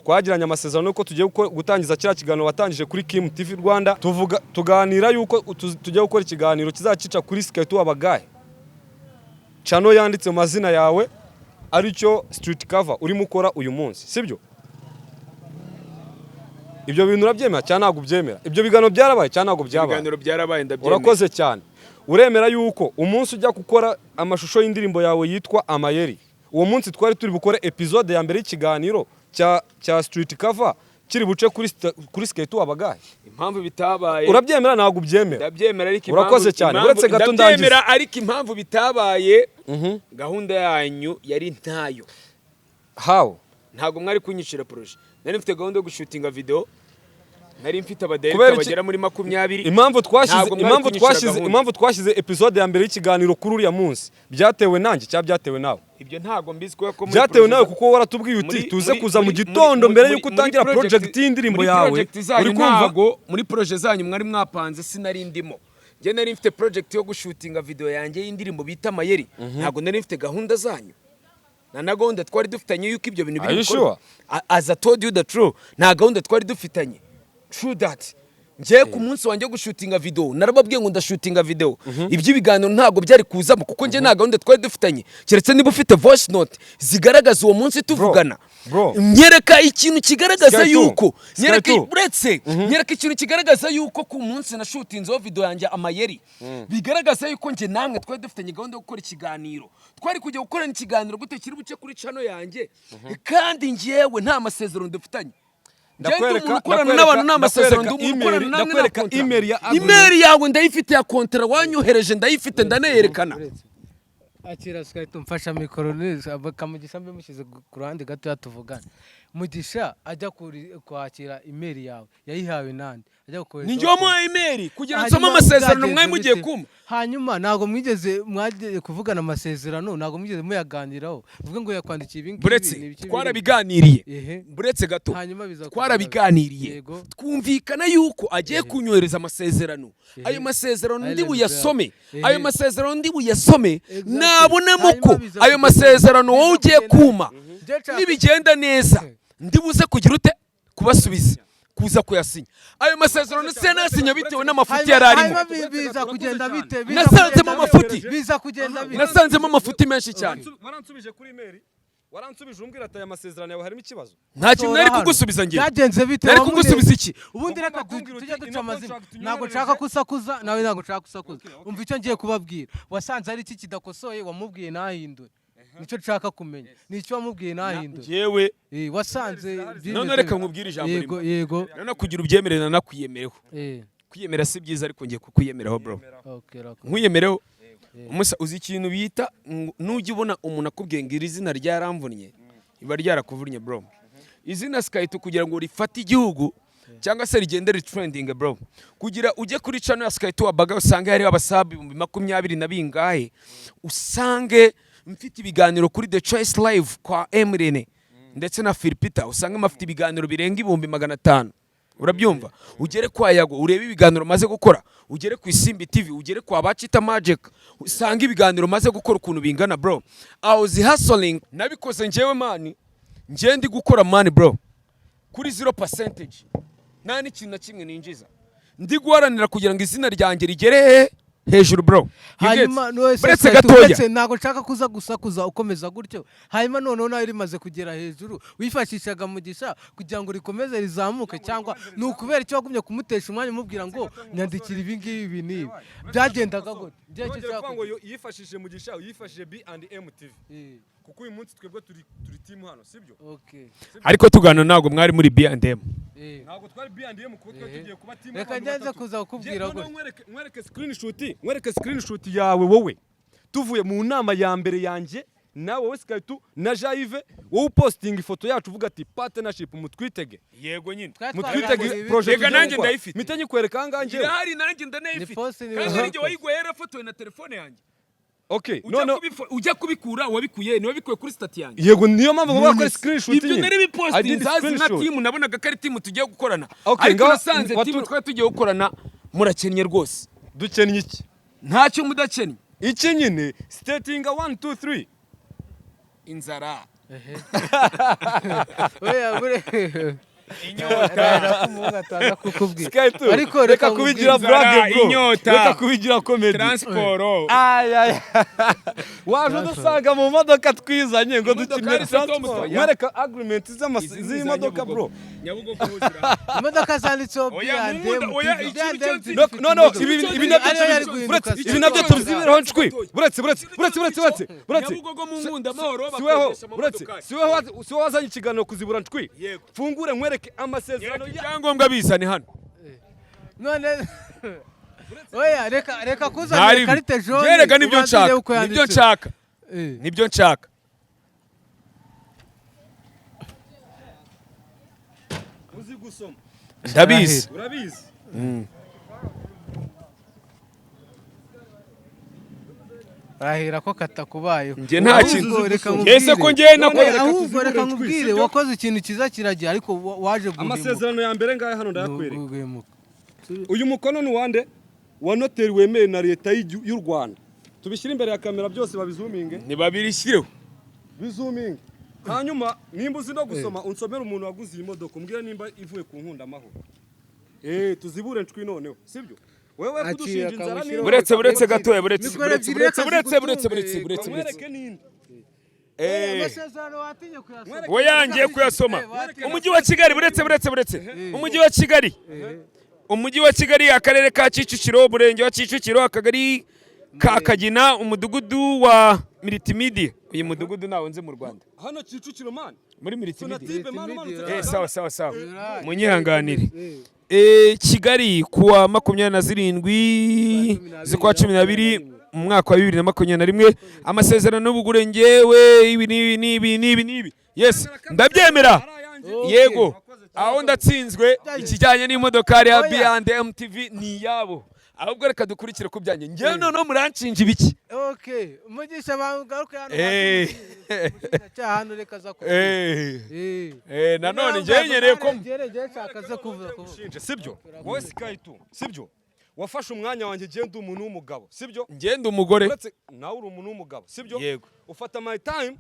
[SPEAKER 3] twagiranye amasezerano yuko tugiye gutangiza kiriya kiganiro watangije kuri Kim TV Rwanda. Tuvuga, tuganira yuko tugiye gukora ikiganiro kizacica kuri Sky 2 Abagahe channel yanditse mu mazina yawe, aricyo Street Cover urimo ukora uyu munsi, sibyo? Ibyo bintu urabyemera cyangwa ntabwo ubyemera? Ibyo biganiro byarabaye cyangwa ntabwo byabaye?
[SPEAKER 1] Ibiganiro byarabaye, ndabyemera.
[SPEAKER 3] Urakoze cyane. Uremera yuko umunsi ujya gukora amashusho y'indirimbo yawe yitwa Amayeri, uwo munsi twari turi bukore episode ya mbere y'ikiganiro cya Street Cover kiri buce kuri Sky 2 Abagahe?
[SPEAKER 1] Impamvu bitabaye.
[SPEAKER 3] Urabyemera, ntabwo ubyemera?
[SPEAKER 1] Ndabyemera, ariko
[SPEAKER 3] Urakoze cyane. Uretse gato ndangize.
[SPEAKER 1] Ndabyemera, ariko impamvu bitabaye, gahunda yanyu yari ntayo.
[SPEAKER 3] How?
[SPEAKER 1] Ntabwo mwari kunyicira projet. Nari mfite gahunda yo gushutinga video, nari mfite abadirector bagera muri 20.
[SPEAKER 3] Impamvu twashyize
[SPEAKER 1] Ntabwo mwari
[SPEAKER 3] impamvu
[SPEAKER 1] kunyicira
[SPEAKER 3] twashyize
[SPEAKER 1] gahunda.
[SPEAKER 3] Impamvu twashyize episode ya mbere y'ikiganiro kuri uriya munsi, byatewe nanjye cyangwa byatewe nawe?
[SPEAKER 1] Ibyo ntabwo mbizi, kubera ko muri
[SPEAKER 3] Byatewe
[SPEAKER 1] projet
[SPEAKER 3] nawe, kuko waratubwiye uti tuze kuza mu gitondo mbere y'uko utangira project y'indirimbo
[SPEAKER 1] muri
[SPEAKER 3] yawe.
[SPEAKER 1] project zanyu.
[SPEAKER 3] Uri kumva?
[SPEAKER 1] Ntabwo muri projet zanyu mwari mwapanze, sinari ndimo. Njye nari mfite project yo gushutinga video yanjye y'indirimbo bita Amayeri. Ntabwo nari mfite gahunda zanyu, nta na gahunda twari dufitanye yuko ibyo bintu
[SPEAKER 3] Are
[SPEAKER 1] biri
[SPEAKER 3] you
[SPEAKER 1] gukorwa.
[SPEAKER 3] sure?
[SPEAKER 1] As I told you the truth, nta gahunda twari dufitanye, true that.
[SPEAKER 4] Njyewe ku munsi wanjye wo gushutinga video narababwiye ngo ndashutinga video, iby'ibiganiro ntabwo byari kuzamo kuko njye nta gahunda twari dufitanye, keretse niba ufite voice note zigaragaza uwo munsi tuvugana.
[SPEAKER 3] Bro.
[SPEAKER 4] Nyereka ikintu kigaragaza
[SPEAKER 3] Sky two.
[SPEAKER 4] yuko
[SPEAKER 3] Sky
[SPEAKER 4] nyereka
[SPEAKER 3] two.
[SPEAKER 4] uretse nyereka ikintu kigaragaza yuko ku munsi nashutinzeho video yanjye amayeri, bigaragaza yuko njye namwe twari dufitanye gahunda yo gukora ikiganiro. Twari kujya gukorana ikiganiro gute kiri buce kuri channel yanjye kandi njyewe nta masezerano dufitanye? Njyewe ndi umuntu ukorana n'abantu nta masezerano, ndi umuntu ukorana namwe nta
[SPEAKER 3] Ndakwereka
[SPEAKER 4] contrat.
[SPEAKER 3] email ya agreement.
[SPEAKER 4] Email yawe ndayifite ya contrat wanyohereje, ndayifite, ndaneyerekana.
[SPEAKER 2] Akira Sky2, mfasha mikoro neza. Kamugisha mbe mushyize ku ruhande gatoya tuvugane. Mugisha ajya kwakira email yawe yayihawe nande? Ajya kohereza?
[SPEAKER 1] Ni njye wamuhaye email kugira ngo
[SPEAKER 2] Hanyuma
[SPEAKER 1] nsome amasezerano
[SPEAKER 2] byagenze
[SPEAKER 1] mwari mugiye
[SPEAKER 2] bite?
[SPEAKER 1] kumpa.
[SPEAKER 2] Hanyuma ntabwo mwigeze mwagiye kuvugana amasezerano, ntabwo mwigeze muyaganiraho, uvuge ngo yakwandikiye ibi ngibi
[SPEAKER 1] Buretse,
[SPEAKER 2] ni ibiki biri-
[SPEAKER 1] twarabiganiriye.
[SPEAKER 2] Ehe.
[SPEAKER 1] Buretse gato.
[SPEAKER 2] Hanyuma biza
[SPEAKER 1] Twarabiganiriye,
[SPEAKER 2] Yego.
[SPEAKER 1] twumvikana yuko agiye kunyohereza amasezerano. Ayo masezerano ndi
[SPEAKER 2] Ayo
[SPEAKER 1] buyasome.
[SPEAKER 2] Ehe.
[SPEAKER 1] Ayo masezerano ndi buyasome,
[SPEAKER 2] Exactly.
[SPEAKER 1] nabonamo
[SPEAKER 2] Hanyuma
[SPEAKER 1] ko
[SPEAKER 2] biza
[SPEAKER 1] ayo
[SPEAKER 2] kugenda-
[SPEAKER 1] masezerano wowe
[SPEAKER 2] biza
[SPEAKER 1] ugiye
[SPEAKER 2] kugenda-
[SPEAKER 1] kuma
[SPEAKER 2] Njye nshaka-
[SPEAKER 1] nibigenda neza ndi buze kugira ute kubasubiza kuza kuyasinya. Ayo masezerano sinasinya bitewe n'amafuti yari arimo.
[SPEAKER 2] Hanyuma biza kugenda bite? Biza
[SPEAKER 1] Nasanzemo
[SPEAKER 2] kugenda
[SPEAKER 1] amafuti.
[SPEAKER 2] bite? Biza kugenda bite?
[SPEAKER 1] Nasanzemo amafuti menshi cyane.
[SPEAKER 3] Waransubije kuri email, waransubije umbwira ati aya masezerano yawe harimo ikibazo.
[SPEAKER 1] Nta kintu nari
[SPEAKER 2] Hano.
[SPEAKER 1] kugusubiza njye.
[SPEAKER 2] Byagenze bite?
[SPEAKER 1] Nari kugusubiza iki?
[SPEAKER 2] Ubundi reka
[SPEAKER 3] Ugomba kumbwira
[SPEAKER 2] tujye
[SPEAKER 3] uti,
[SPEAKER 2] duca
[SPEAKER 3] ino
[SPEAKER 2] amazina.
[SPEAKER 3] contract
[SPEAKER 2] Ntabwo
[SPEAKER 3] unyoherereje.
[SPEAKER 2] nshaka kusakuza nawe, ntabwo nshaka kusakuza. Umva icyo ngiye kubabwira: wasanze ari iki kidakosoye wamubwiye ntahindure? Nicyo nshaka kumenya, ni icyo wamubwiye ntahindure.
[SPEAKER 1] Njyewe
[SPEAKER 2] Wasanze bimeze
[SPEAKER 1] None reka
[SPEAKER 2] bite?
[SPEAKER 1] nkubwire ijambo
[SPEAKER 2] Yego.
[SPEAKER 1] rimwe.
[SPEAKER 2] Yego.
[SPEAKER 1] None kugira ubyemere nanakwiyemereho. Kwiyemera si byiza, ariko ngiye kukwiyemeraho, bro.
[SPEAKER 2] Okay, rako.
[SPEAKER 1] Nkwiyemereho umusa. Uzi ikintu bita nujya ubona umuntu akubwiye ngo iri zina ryaramvunnye, riba ryarakuvunnye, bro. Izina Sky2 kugira ngo rifate igihugu cyangwa se rigende ritrending, bro, kugira ujye kuri channel ya Sky2 wabaga usange hariho abasabu 20,000 na bingahe, usange mfite ibiganiro kuri The Choice Live kwa Emrene ndetse na Philipita, usange mafite ibiganiro birenga 500,000, urabyumva? Ugere kwa Yago urebe ibiganiro maze gukora, ugere ku Isimbi TV, ugere kwa Bacita Magic, usange ibiganiro maze gukora ukuntu bingana, bro. I was hustling, nabikoze njyewe, man. Njyewe ndi gukora, man, bro, kuri zero percentage, nta n'ikintu na kimwe ninjiza. Ndi guharanira kugira ngo izina ryanjye rigere he? Hejuru, bro. You get?
[SPEAKER 2] Hanyuma none
[SPEAKER 1] Buretse
[SPEAKER 2] Sky2,
[SPEAKER 1] gatoya.
[SPEAKER 2] uretse, ntabwo nshaka kuza gusakuza ukomeza gutyo. Hanyuma noneho nawe rimaze kugera hejuru, wifashishaga Mugisha kugira ngo rikomeze rizamuke, cyangwa ni ukubera icyo wagumye kumutesha umwanya umubwira ngo nyandikira ibi ngibi, ibi n'ibi? Byagendaga gute? Njye icyo
[SPEAKER 3] Nongera
[SPEAKER 2] nshaka
[SPEAKER 3] kuvuga ngo
[SPEAKER 2] kugira.
[SPEAKER 3] Yifashishije Mugisha, yifashishije B&M TV, kuko uyu munsi twebwe turi team hano, sibyo?
[SPEAKER 2] Okay.
[SPEAKER 1] Ariko tugana ntabwo mwari muri B&M.
[SPEAKER 3] Ntabwo twari B&M kuko twari tugiye kuba team
[SPEAKER 2] Reka
[SPEAKER 3] y'abantu
[SPEAKER 2] ngenze
[SPEAKER 3] batatu.
[SPEAKER 2] kuza kukubwira
[SPEAKER 3] Nge- noneho
[SPEAKER 2] gutya.
[SPEAKER 3] Nkwereke screenshot yawe wowe, tuvuye mu nama ya mbere yanjye nawe, wowe Sky2 na Jaive, wowe upostinga ifoto yacu uvuga ati partnership mutwitege.
[SPEAKER 1] Yego nyine.
[SPEAKER 2] Twari
[SPEAKER 3] Mutwitege
[SPEAKER 2] twaganiriye ibi-
[SPEAKER 3] project
[SPEAKER 1] Rega
[SPEAKER 3] tugiye
[SPEAKER 1] nanjye
[SPEAKER 3] gukora.
[SPEAKER 1] ndayifite.
[SPEAKER 3] Mpite nyikwereka aha ngaha njyewe.
[SPEAKER 1] Irahari, nanjye ndanayifite.
[SPEAKER 2] Ni post ni
[SPEAKER 1] Kandi
[SPEAKER 2] wakoze.
[SPEAKER 1] ninjye wayiguye, yarafotowe na telefone yanjye.
[SPEAKER 3] Okay,
[SPEAKER 1] Ujya
[SPEAKER 3] noneho
[SPEAKER 1] ujya kubikura wabikuye ni wabikuye kuri status yanjye.
[SPEAKER 3] Yego, niyo mpamvu ngomba gukora screenshot
[SPEAKER 1] Ibyo
[SPEAKER 3] nyine.
[SPEAKER 1] nari
[SPEAKER 3] I did
[SPEAKER 1] bipostinze hazi nka
[SPEAKER 3] screenshot.
[SPEAKER 1] team, nabonaga ko ari team tugiye gukorana.
[SPEAKER 3] Okay,
[SPEAKER 1] Ariko nasanze team twari tugiye gukorana murakennye rwose.
[SPEAKER 3] Dukennye iki?
[SPEAKER 1] Ntacyo mudakennye.
[SPEAKER 3] Iki nyine statinga 1 2 3.
[SPEAKER 1] Inzara.
[SPEAKER 2] Oya, bure.
[SPEAKER 1] Inyota.
[SPEAKER 2] Umuhungu ataza kukubwira.
[SPEAKER 3] Sky2,
[SPEAKER 2] Ariko
[SPEAKER 3] reka
[SPEAKER 2] reka
[SPEAKER 3] kubigira
[SPEAKER 2] nkubwire.
[SPEAKER 3] blague, bro.
[SPEAKER 1] Inyota.
[SPEAKER 3] Reka kubigira comedy.
[SPEAKER 1] Transport.
[SPEAKER 3] Ay, ay. Waje udusanga mu modoka twizanye ngo
[SPEAKER 1] Imodoka
[SPEAKER 3] dukine
[SPEAKER 1] yari se Tom
[SPEAKER 3] transport.
[SPEAKER 1] Toya.
[SPEAKER 3] Mwereka agreement z'iyi modoka, bro.
[SPEAKER 1] Nyabugogo zira.
[SPEAKER 2] Imodoka zanditseho
[SPEAKER 1] Oya,
[SPEAKER 2] B&M
[SPEAKER 1] mumunda, oya,
[SPEAKER 2] TV.
[SPEAKER 1] ikintu
[SPEAKER 2] B&M
[SPEAKER 1] cyose-
[SPEAKER 3] No,
[SPEAKER 2] TV.
[SPEAKER 3] no, no, ibi nabyo
[SPEAKER 2] Ariyo yari
[SPEAKER 3] tubi-
[SPEAKER 2] guhinduka
[SPEAKER 3] buretse,
[SPEAKER 2] se.
[SPEAKER 3] ibi nabyo tubizibiraho ncwi. Buretse, buretse, buretse, buretse, buretse, buretse.
[SPEAKER 1] Nyabugogo mu nkunda amahoro
[SPEAKER 3] Siweho,
[SPEAKER 1] bakodesha
[SPEAKER 3] buretse,
[SPEAKER 1] amamodoka.
[SPEAKER 3] siweho wazanye ikiganiro kuzibura ncwi.
[SPEAKER 1] Yego.
[SPEAKER 3] Fungure nkwereke amasezerano
[SPEAKER 1] Nyereka
[SPEAKER 3] ya
[SPEAKER 1] ibyangombwa bizane hano.
[SPEAKER 2] None oya, reka kuzanira
[SPEAKER 1] Ntari
[SPEAKER 2] ikarite jaune.
[SPEAKER 1] Nyereka nibyo
[SPEAKER 2] Ubanze urebe
[SPEAKER 1] nshaka.
[SPEAKER 2] uko
[SPEAKER 1] Nibyo
[SPEAKER 2] yanditse.
[SPEAKER 1] nshaka. Nibyo nshaka.
[SPEAKER 3] Uzi gusoma?
[SPEAKER 1] Ndabizi.
[SPEAKER 3] Urabizi?
[SPEAKER 2] Arahira ko katakubayeho.
[SPEAKER 1] Njye nta
[SPEAKER 2] Ahubwo
[SPEAKER 1] kintu.
[SPEAKER 2] reka
[SPEAKER 1] Ese ko
[SPEAKER 2] nkubwire.
[SPEAKER 1] njyewe nakoze
[SPEAKER 3] Reka
[SPEAKER 2] Ahubwo
[SPEAKER 3] tuzibure
[SPEAKER 2] reka
[SPEAKER 3] ncwi,
[SPEAKER 2] nkubwire,
[SPEAKER 3] sibyo?
[SPEAKER 2] wakoze ikintu cyiza kiragiye, ariko waje guhemuka.
[SPEAKER 3] Amasezerano ya mbere ngaya hano, ndayakwereka.
[SPEAKER 2] Guhemuka.
[SPEAKER 3] Uyu mukono ni uwande? Wa noteri wemewe na leta y'u Rwanda. Tubishyire imbere ya kamera byose babizuminge.
[SPEAKER 1] Ntibabirishyireho.
[SPEAKER 3] Bizuminge. Hanyuma nimba uzi no gusoma, unsomere umuntu waguze iyi modoka, umbwire nimba ivuye ku Nkunda Amahoro. Tuzibure ncwi noneho, sibyo? Wewe
[SPEAKER 2] Akira
[SPEAKER 3] kudushinja inzara
[SPEAKER 2] akawushyiraho.
[SPEAKER 3] ni
[SPEAKER 1] Buretse, buretse gatoya, buretse,
[SPEAKER 2] Mikoro
[SPEAKER 1] buretse,
[SPEAKER 2] ebyiri
[SPEAKER 1] buretse,
[SPEAKER 2] reka
[SPEAKER 1] buretse, buretse,
[SPEAKER 2] zigutunge.
[SPEAKER 1] buretse, buretse, buretse.
[SPEAKER 3] Mwereke n'indi.
[SPEAKER 2] Amasezerano watinye kuyasoma.
[SPEAKER 1] Oya, ngiye kuyasoma.
[SPEAKER 2] Watinye.
[SPEAKER 1] Umujyi wa Kigali, buretse, buretse, buretse. Umujyi wa Kigali, Umujyi wa Kigali, Akarere ka Kicukiro, Umurenge wa Kicukiro, Akagari ka Kagina, Umudugudu wa Multimedia. Uyu mudugudu ntawo nzi mu Rwanda.
[SPEAKER 3] Hano Kicukiro, man.
[SPEAKER 1] Muri Multimedia.
[SPEAKER 3] Sonatube, man, umanutse.
[SPEAKER 1] Sawa, sawa, sawa.
[SPEAKER 2] Right.
[SPEAKER 1] Munyihanganire. Kigali, kuwa 27 z'ukwa 12 mu mwaka wa 2021, amasezerano y'ubugure ngewe ibi n'ibi n'ibi n'ibi n'ibi. Yes, ndabyemera. Yego, aho ndatsinzwe. Ikijyanye n'imodokari ya
[SPEAKER 2] Oya.
[SPEAKER 1] B&M TV ni iyabo. Ahubwo reka dukurikire ku byanjye ngewe. Noneho muranshinja ibiki?
[SPEAKER 2] Okay, Mugisha, bangaruke hano. Umushinjacyaha hano, reka aza kuvuga.
[SPEAKER 1] Nanone ngewe nkeneye ko
[SPEAKER 2] Ngewe nshaka aza kuvuga.
[SPEAKER 3] Ushinje, sibyo? Wowe Sky2, sibyo? Wafashe umwanya wanjye. Genda, umuntu w'umugabo, sibyo?
[SPEAKER 1] Ngenda umugore.
[SPEAKER 3] Uretse nawe uri umuntu w'umugabo, sibyo?
[SPEAKER 1] Yego.
[SPEAKER 3] Ufata my time,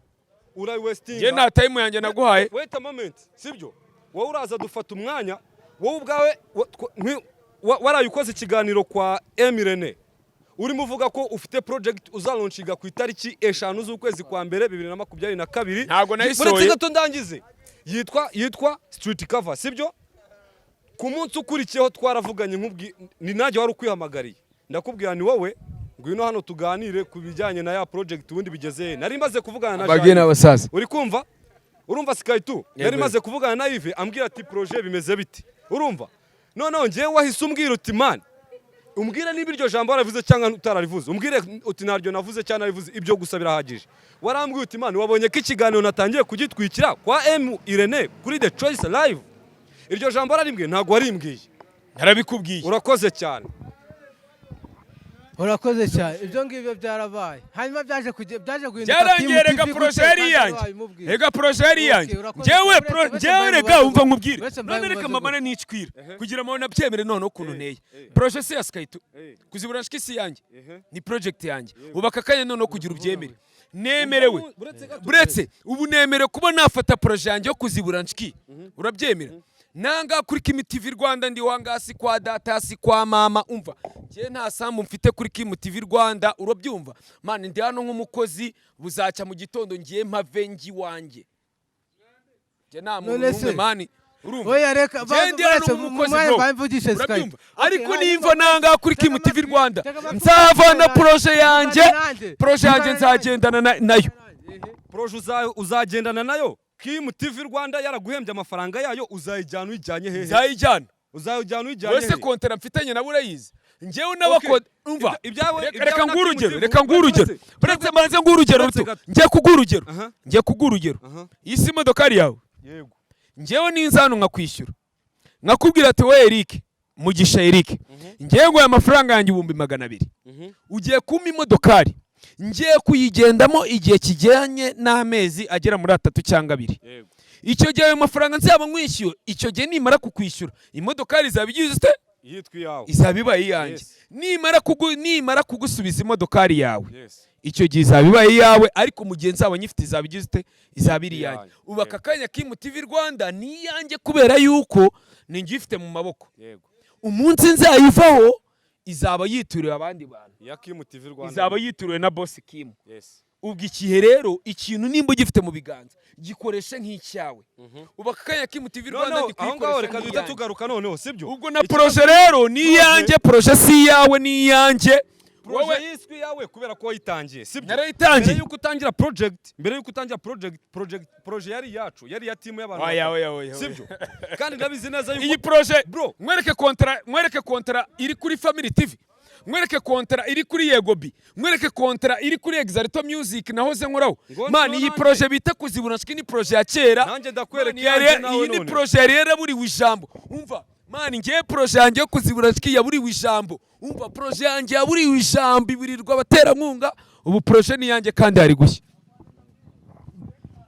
[SPEAKER 3] urayiwastinga.
[SPEAKER 1] Ngewe nta time yanjye naguhaye.
[SPEAKER 3] Wait a moment, sibyo? Wowe uraza dufata umwanya, wowe ubwawe waraye ukoze ikiganiro kwa Emirene, urimo uvuga ko ufite project uzalaunchinga ku itariki 5 z'ukwezi kwa mbere 2022.
[SPEAKER 1] Ntabwo nayisohoye.
[SPEAKER 3] Uretse gato ndangize. Yitwa Street Cover, sibyo? Ku munsi ukurikiyeho twaravuganye, nkubwi ni nanjye wari ukwihamagariye, ndakubwira ni wowe ngwino hano tuganire ku bijyanye na ya project, ubundi bigeze he? Nari maze kuvugana na
[SPEAKER 1] Ababyeyi
[SPEAKER 3] Jean.
[SPEAKER 1] n'abasaza.
[SPEAKER 3] Uri kumva? Urumva, Sky2, nari maze kuvugana na Yves, ambwira ati projet bimeze biti. Urumva, noneho ngewe wahise umbwira uti man, umbwire niba iryo jambo waravuze cyangwa utararivuze, umbwire uti ntaryo navuze cyangwa narivuze, ibyo gusa birahagije. Warambwiye uti man, wabonye ko ikiganiro natangiye kugitwikira kwa M Irene kuri The Choice Live. Iryo jambo wararimbwiye? Ntabwo warimbwiye.
[SPEAKER 1] Narabikubwiye.
[SPEAKER 3] Urakoze cyane.
[SPEAKER 2] Urakoze cyane. Ibyo ngibyo byarabaye, hanyuma byaje guhinduka.
[SPEAKER 1] Byarangiye.
[SPEAKER 2] Team
[SPEAKER 1] Rega
[SPEAKER 2] TV
[SPEAKER 1] projet
[SPEAKER 2] gute
[SPEAKER 1] yari
[SPEAKER 2] kandi
[SPEAKER 1] iyanjye.
[SPEAKER 2] wabimubwiye?
[SPEAKER 1] Rega projet yari iyanjye.
[SPEAKER 2] Okay, urakoze.
[SPEAKER 1] Njyewe
[SPEAKER 2] Uretse
[SPEAKER 1] njyewe
[SPEAKER 2] mbaye
[SPEAKER 1] rega
[SPEAKER 2] mubaze
[SPEAKER 1] umva
[SPEAKER 2] gutya.
[SPEAKER 1] nkubwire.
[SPEAKER 2] Uretse mbaye
[SPEAKER 1] None reka
[SPEAKER 2] mubaze
[SPEAKER 1] mamane nicwira kugira ngo nabyemere. Noneho ukuntu nteye, projet si ya Sky2, kuzibura nshiki si yanjye, ni project yanjye. Ubu aka kanya noneho kugira ubyemere, nemerewe. Buretse, ubu nemerewe kuba nafata projet yanjye yo kuzibura nshiki, urabyemera? Nanga kuri Kimi TV Rwanda ndi wanga, si kwa data, si kwa mama. Umva, njye nta sambu mfite kuri Kimi TV Rwanda, urabyumva? Man, ndi hano nk'umukozi. Buzacya mu gitondo ngiye mpave ngi wanjye. Njye nta muntu
[SPEAKER 2] None
[SPEAKER 1] n'umwe
[SPEAKER 2] se?
[SPEAKER 1] man, urumva?
[SPEAKER 2] Oya, reka.
[SPEAKER 1] Njye ndi hano nk'umukozi, bro.
[SPEAKER 2] Bamvugishe Sky.
[SPEAKER 1] Urabyumva? Ariko nimva nanga kuri Kim TV Rwanda, nzavana projet yanjye, projet yanjye nzagendana nayo.
[SPEAKER 3] Projet uzagendana nayo? Kim TV Rwanda yaraguhembye amafaranga yayo, uzayijyana uyijyanye hehe?
[SPEAKER 1] Nzayijyana.
[SPEAKER 3] Uzayijyana uyijyanye
[SPEAKER 1] Wese
[SPEAKER 3] hehe?
[SPEAKER 1] Contrat mfitanye nawe urayizi, njyewe n'abakode. Umva,
[SPEAKER 3] Ibyawe
[SPEAKER 1] reka
[SPEAKER 3] na
[SPEAKER 1] nguhe urugero.
[SPEAKER 3] Kim TV,
[SPEAKER 1] Reka nguhe urugero. Buretse mbanze nguhe urugero
[SPEAKER 3] Uretse
[SPEAKER 1] ruto.
[SPEAKER 3] gato.
[SPEAKER 1] Ngiye kuguha urugero. Ngiye kuguha urugero. Iyi si imodokari yawe?
[SPEAKER 3] Yego.
[SPEAKER 1] Njyewe ninza hano nkakwishyura, nkakubwira ati wowe Eric Mugisha, Eric, ngewe nguhaye amafaranga yanjye 200,000, ugiye kumpa imodokari, ngiye kuyigendamo igihe kijyanye n'amezi agera muri 3 cyangwa 2.
[SPEAKER 3] Yego.
[SPEAKER 1] Icyo gihe ayo mafaranga nzaba nkwishyuye, icyo gihe nimara kukwishyura, imodokari izaba igize ite?
[SPEAKER 3] Yitwa iyawe.
[SPEAKER 1] Izaba ibaye iyanjye.
[SPEAKER 3] Yes.
[SPEAKER 1] Nimara kugusubiza imodokari yawe,
[SPEAKER 3] Yes.
[SPEAKER 1] icyo gihe izaba ibaye iyawe, ariko mu gihe nzaba nyifite izaba igize ite? Izaba iri iyanjye.
[SPEAKER 3] Iyanjye.
[SPEAKER 1] Ubu aka kanya Kim TV Rwanda ni iyanjye kubera yuko ni njye uyifite mu maboko.
[SPEAKER 3] Yego.
[SPEAKER 1] Umunsi nzayivaho, izaba yituriwe abandi bantu.
[SPEAKER 3] Ya Kim TV Rwanda.
[SPEAKER 1] Izaba yituriwe na boss Kim.
[SPEAKER 3] Yes.
[SPEAKER 1] Ubwo ikihe rero, ikintu nimba ugifite mu biganza, gikoreshe nk'icyawe. Ubu aka kanya Kim TV Rwanda
[SPEAKER 3] Noneho
[SPEAKER 1] ndi
[SPEAKER 3] aho ngaho
[SPEAKER 1] kuyikoresha
[SPEAKER 3] reka duhita
[SPEAKER 1] nk'iyanjye.
[SPEAKER 3] tugaruka noneho, sibyo?
[SPEAKER 1] Ubwo na projet rero ni iyanjye. Projet si iyawe, ni iyanjye.
[SPEAKER 3] Projet
[SPEAKER 1] Wowe
[SPEAKER 3] yiswe iyawe kubera ko wayitangiye, sibyo?
[SPEAKER 1] Narayitangiye.
[SPEAKER 3] Mbere yuko utangira project, projet yari iyacu, yari iya team y'abantu
[SPEAKER 1] Oya,
[SPEAKER 3] batatu.
[SPEAKER 1] oya, oya, oya.
[SPEAKER 3] Sibyo? Kandi ndabizi neza yuko
[SPEAKER 1] Iyi projet,
[SPEAKER 3] Bro.
[SPEAKER 1] mwereke contrat, mwereke contrat iri kuri Family TV, mwereke contrat iri kuri Yego B, mwereke contrat iri kuri Exalto Music nahoze nkoraho.
[SPEAKER 3] Ngo
[SPEAKER 1] Man,
[SPEAKER 3] no
[SPEAKER 1] iyi
[SPEAKER 3] nanjye.
[SPEAKER 1] projet bita kuzibura nshiki ni projet ya kera.
[SPEAKER 3] Nanjye ndakwereka
[SPEAKER 1] Man,
[SPEAKER 3] iyanjye nawe
[SPEAKER 1] iyi ni
[SPEAKER 3] none.
[SPEAKER 1] projet yari yaraburiwe ijambo. Umva man, ngewe projet yanjye yo kuzibura nshiki yaburiwe ijambo. Umva, projet yanjye yaburiwe ijambo, iburirwa abaterankunga. Ubu projet ni iyanjye kandi hari gushya.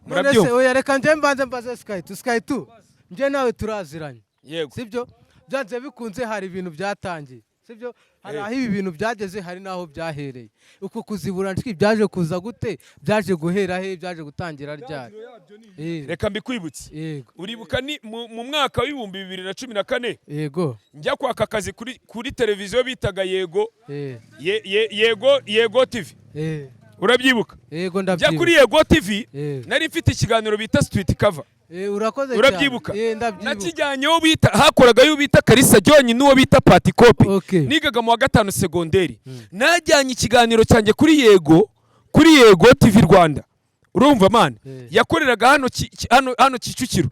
[SPEAKER 2] None se?
[SPEAKER 1] Murabyumva?
[SPEAKER 2] Oya, reka njye mbanze mbaze Sky2. Sky2, njye nawe turaziranye.
[SPEAKER 1] Yego.
[SPEAKER 2] Sibyo? Byanze bikunze hari ibintu byatangiye. Sibyo, hari aho ibi bintu byageze, hari n'aho byahereye. Uku kuzibura nshwi byaje kuza gute? Byaje guhera he? Byaje gutangira ryari?
[SPEAKER 1] Reka mbikwibutse.
[SPEAKER 2] Yego.
[SPEAKER 1] Uribuka ni mu mwaka w'2014, njya kwaka akazi kuri televiziyo bitaga Yego, Yego TV. Urabyibuka?
[SPEAKER 2] Yego,
[SPEAKER 1] Njya
[SPEAKER 2] ndabyibuka.
[SPEAKER 1] kuri Yego TV, nari mfite ikiganiro bita Street Cover.
[SPEAKER 2] Urakoze cyane.
[SPEAKER 1] Urabyibuka?
[SPEAKER 2] Ndabyibuka.
[SPEAKER 1] Nakijyanyeho bita, hakoragayo bita Karisa Jyonyi n'uwo bita Patikopi. Nigaga mu wa gatanu segonderi. Najyanye ikiganiro cyanjye kuri Yego TV Rwanda, urumva man? Yakoreraga hano hano Kicukiro.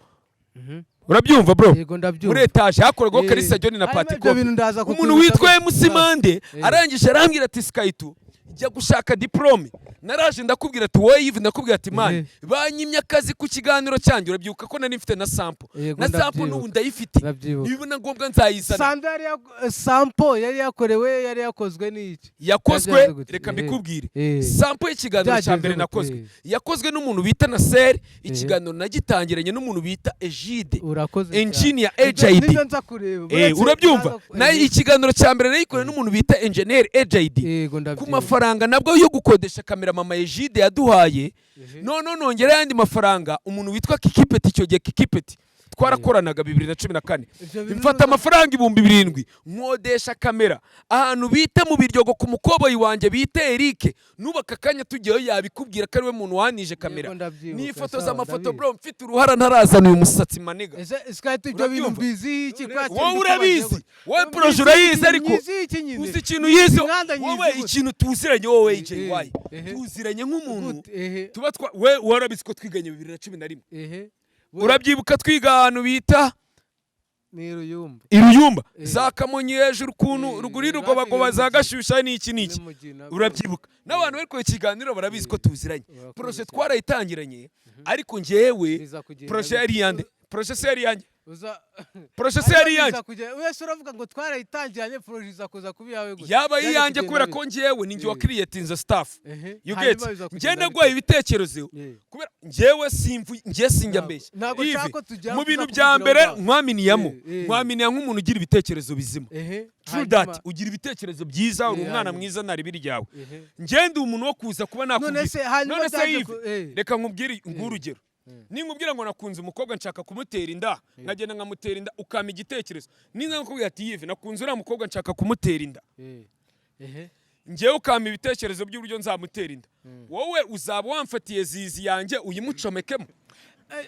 [SPEAKER 1] Urabyumva, bro?
[SPEAKER 2] Yego, ndabyumva.
[SPEAKER 1] Muri etaje hakoragaho Karisa Jyoni na
[SPEAKER 2] Hanyuma ibyo
[SPEAKER 1] Patikopi.
[SPEAKER 2] bintu ndaza
[SPEAKER 1] Umuntu
[SPEAKER 2] kukwibutsa.
[SPEAKER 1] witwa MC Mande arangije arambwira ati: "Sky2, jya gushaka diplôme." Naraje ndakubwira ati: "Wowe Yves," ndakubwira ati: "Man, banyimye akazi ku kiganiro cyanjye." Urabyibuka ko nari mfite na sample?
[SPEAKER 2] Yego,
[SPEAKER 1] Na sample
[SPEAKER 2] ndabyibuka.
[SPEAKER 1] n'ubu ndayifite.
[SPEAKER 2] Ndabyibuka.
[SPEAKER 1] Niba ngombwa nzayizana.
[SPEAKER 2] Sample yari sample yari yakorewe, yari yakozwe n'iki?
[SPEAKER 1] Yakozwe,
[SPEAKER 2] Byagenze gute?
[SPEAKER 1] reka mbikubwire. Sample y'ikiganiro cya
[SPEAKER 2] Byagenze
[SPEAKER 1] mbere
[SPEAKER 2] gute?
[SPEAKER 1] nakozwe, yakozwe n'umuntu bita Nasser. Ikiganiro nagitangiranye n'umuntu bita Egide,
[SPEAKER 2] Urakoze cyane.
[SPEAKER 1] engineer
[SPEAKER 2] Nibyo
[SPEAKER 1] Ejid.
[SPEAKER 2] nza kureba.
[SPEAKER 1] Urabyumva? Nayo ikiganiro cya mbere nayikoreye n'umuntu bita engineer Ejid,
[SPEAKER 2] Yego,
[SPEAKER 1] ku
[SPEAKER 2] ndabyibuka.
[SPEAKER 1] mafaranga nabwo yo gukodesha kamera mama Egide yaduhaye. None nongera ayandi mafaranga umuntu witwa Kikipeti, icyo gihe Kikipeti twarakoranaga 2014.
[SPEAKER 2] Ibyo bintu
[SPEAKER 1] Mfata amafaranga 7000 nkodesha kamera ahantu bita mu Biryogo ku mukoboyi wanjye bita Eric. Nubaka akanya tugiyeyo yabikubwira ko ari we muntu wanije kamera.
[SPEAKER 2] Yego, ndabyibuka,
[SPEAKER 1] Nifotoza
[SPEAKER 2] sawa,
[SPEAKER 1] amafoto,
[SPEAKER 2] ndabizi.
[SPEAKER 1] bro, mfite uruhara ntarazana uyu musatsi, my nigga.
[SPEAKER 2] Ese Sky2, ibyo bintu
[SPEAKER 1] Urabyumva?
[SPEAKER 2] mbizi iki?
[SPEAKER 1] Wowe urabizi, wowe projet urayizi, ariko uzi ikintu yize wowe, ikintu tuziranye wowe, AJY, tuziranye nk'umuntu tuba twa we warabizi ko twiganye 2011. Urabyibuka twiga ahantu bita
[SPEAKER 2] Ni Ruyumba.
[SPEAKER 1] Iruyumba, za Kamonyi hejuru ukuntu, ruguru y'Urugobagoba,
[SPEAKER 2] hafi
[SPEAKER 1] za
[SPEAKER 2] y'Umugina.
[SPEAKER 1] Gashyushya n'iki n'iki.
[SPEAKER 2] N'Umugina.
[SPEAKER 1] Urabyibuka? N'abantu bari kureba ikiganiro barabizi ko tuziranye.
[SPEAKER 2] Urakoze
[SPEAKER 1] Projet
[SPEAKER 2] cyane.
[SPEAKER 1] twarayitangiranye, ariko njyewe
[SPEAKER 2] Biza kugenda
[SPEAKER 1] projet
[SPEAKER 2] bite?
[SPEAKER 1] yari iyande? Projet se yari iyanjye?
[SPEAKER 2] Uza
[SPEAKER 1] Projet se yari
[SPEAKER 2] Hanyuma
[SPEAKER 1] iyanjye?
[SPEAKER 2] biza kugenda, wese uravuga ngo twarayitangiranye, projet iza kuza kuba iyawe gusa.
[SPEAKER 1] Yaba
[SPEAKER 2] Byaje
[SPEAKER 1] iyanjye
[SPEAKER 2] kugenda
[SPEAKER 1] kubera
[SPEAKER 2] bite?
[SPEAKER 1] ko njyewe ni njye wa creatinze staff. You
[SPEAKER 2] Hanyuma
[SPEAKER 1] get?
[SPEAKER 2] biza
[SPEAKER 1] Njye
[SPEAKER 2] kugenda
[SPEAKER 1] naguhaye
[SPEAKER 2] bite?
[SPEAKER 1] ibitekerezo kubera njyewe simvu, njye sinjya mbeshya.
[SPEAKER 2] Ntabwo
[SPEAKER 1] Yves,
[SPEAKER 2] nshaka ko tujya
[SPEAKER 1] mu bintu
[SPEAKER 2] tuza
[SPEAKER 1] bya
[SPEAKER 2] kukugira
[SPEAKER 1] mbere
[SPEAKER 2] aho ngaho.
[SPEAKER 1] nkwaminiyamo, nkwaminiya nk'umuntu ugira ibitekerezo bizima. True that, ugira ibitekerezo byiza, uri umwana mwiza, nta ribi ryawe. Njye ndi umuntu wo kuza kuba nakubwira.
[SPEAKER 2] None se hanyuma
[SPEAKER 1] None se
[SPEAKER 2] byaje
[SPEAKER 1] Yves, reka nkubwire, nguhe urugero. Ninkubwira ngo nakunze umukobwa nshaka kumutera inda, nkagenda nkamutera inda, ukampa igitekerezo, niza nkakubwira ati: "Yves, nakunze uriya mukobwa nshaka kumutera inda," njyewe ukampa ibitekerezo by'uburyo nzamutera inda, wowe uzaba wamfatiye zizi yanjye uyimucomekemo.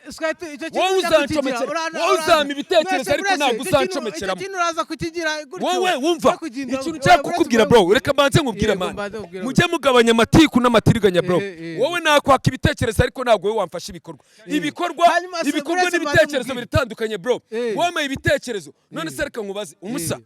[SPEAKER 2] Sky2, icyo kintu
[SPEAKER 1] Wowe
[SPEAKER 2] ujya kukigira,
[SPEAKER 1] uzancomekera, wowe
[SPEAKER 2] uraza.
[SPEAKER 1] uzampa ibitekerezo, ariko
[SPEAKER 2] Buretse,
[SPEAKER 1] ntabwo
[SPEAKER 2] icyo kintu-
[SPEAKER 1] uzancomekeramo.
[SPEAKER 2] Icyo kintu uraza kukigira gutyo.
[SPEAKER 1] Wowe wumva
[SPEAKER 2] Ujya kugenda-
[SPEAKER 1] ikintu nshaka
[SPEAKER 2] buretse
[SPEAKER 1] kukubwira, bro, reka mbanze nkubwire.
[SPEAKER 2] Yego,
[SPEAKER 1] Man,
[SPEAKER 2] mbanze nkubwire.
[SPEAKER 1] mujye mugabanya amatiku n'amatiriganya, bro. Wowe nakwaka ibitekerezo, ariko ntabwo wowe wamfasha ibikorwa. Ibikorwa,
[SPEAKER 2] Hanyuma se,
[SPEAKER 1] ibikorwa
[SPEAKER 2] buretse mbanze
[SPEAKER 1] n'ibitekerezo
[SPEAKER 2] nkubwire.
[SPEAKER 1] biritandukanye, bro. Wampaye ibitekerezo, none se reka nkubaze umusa,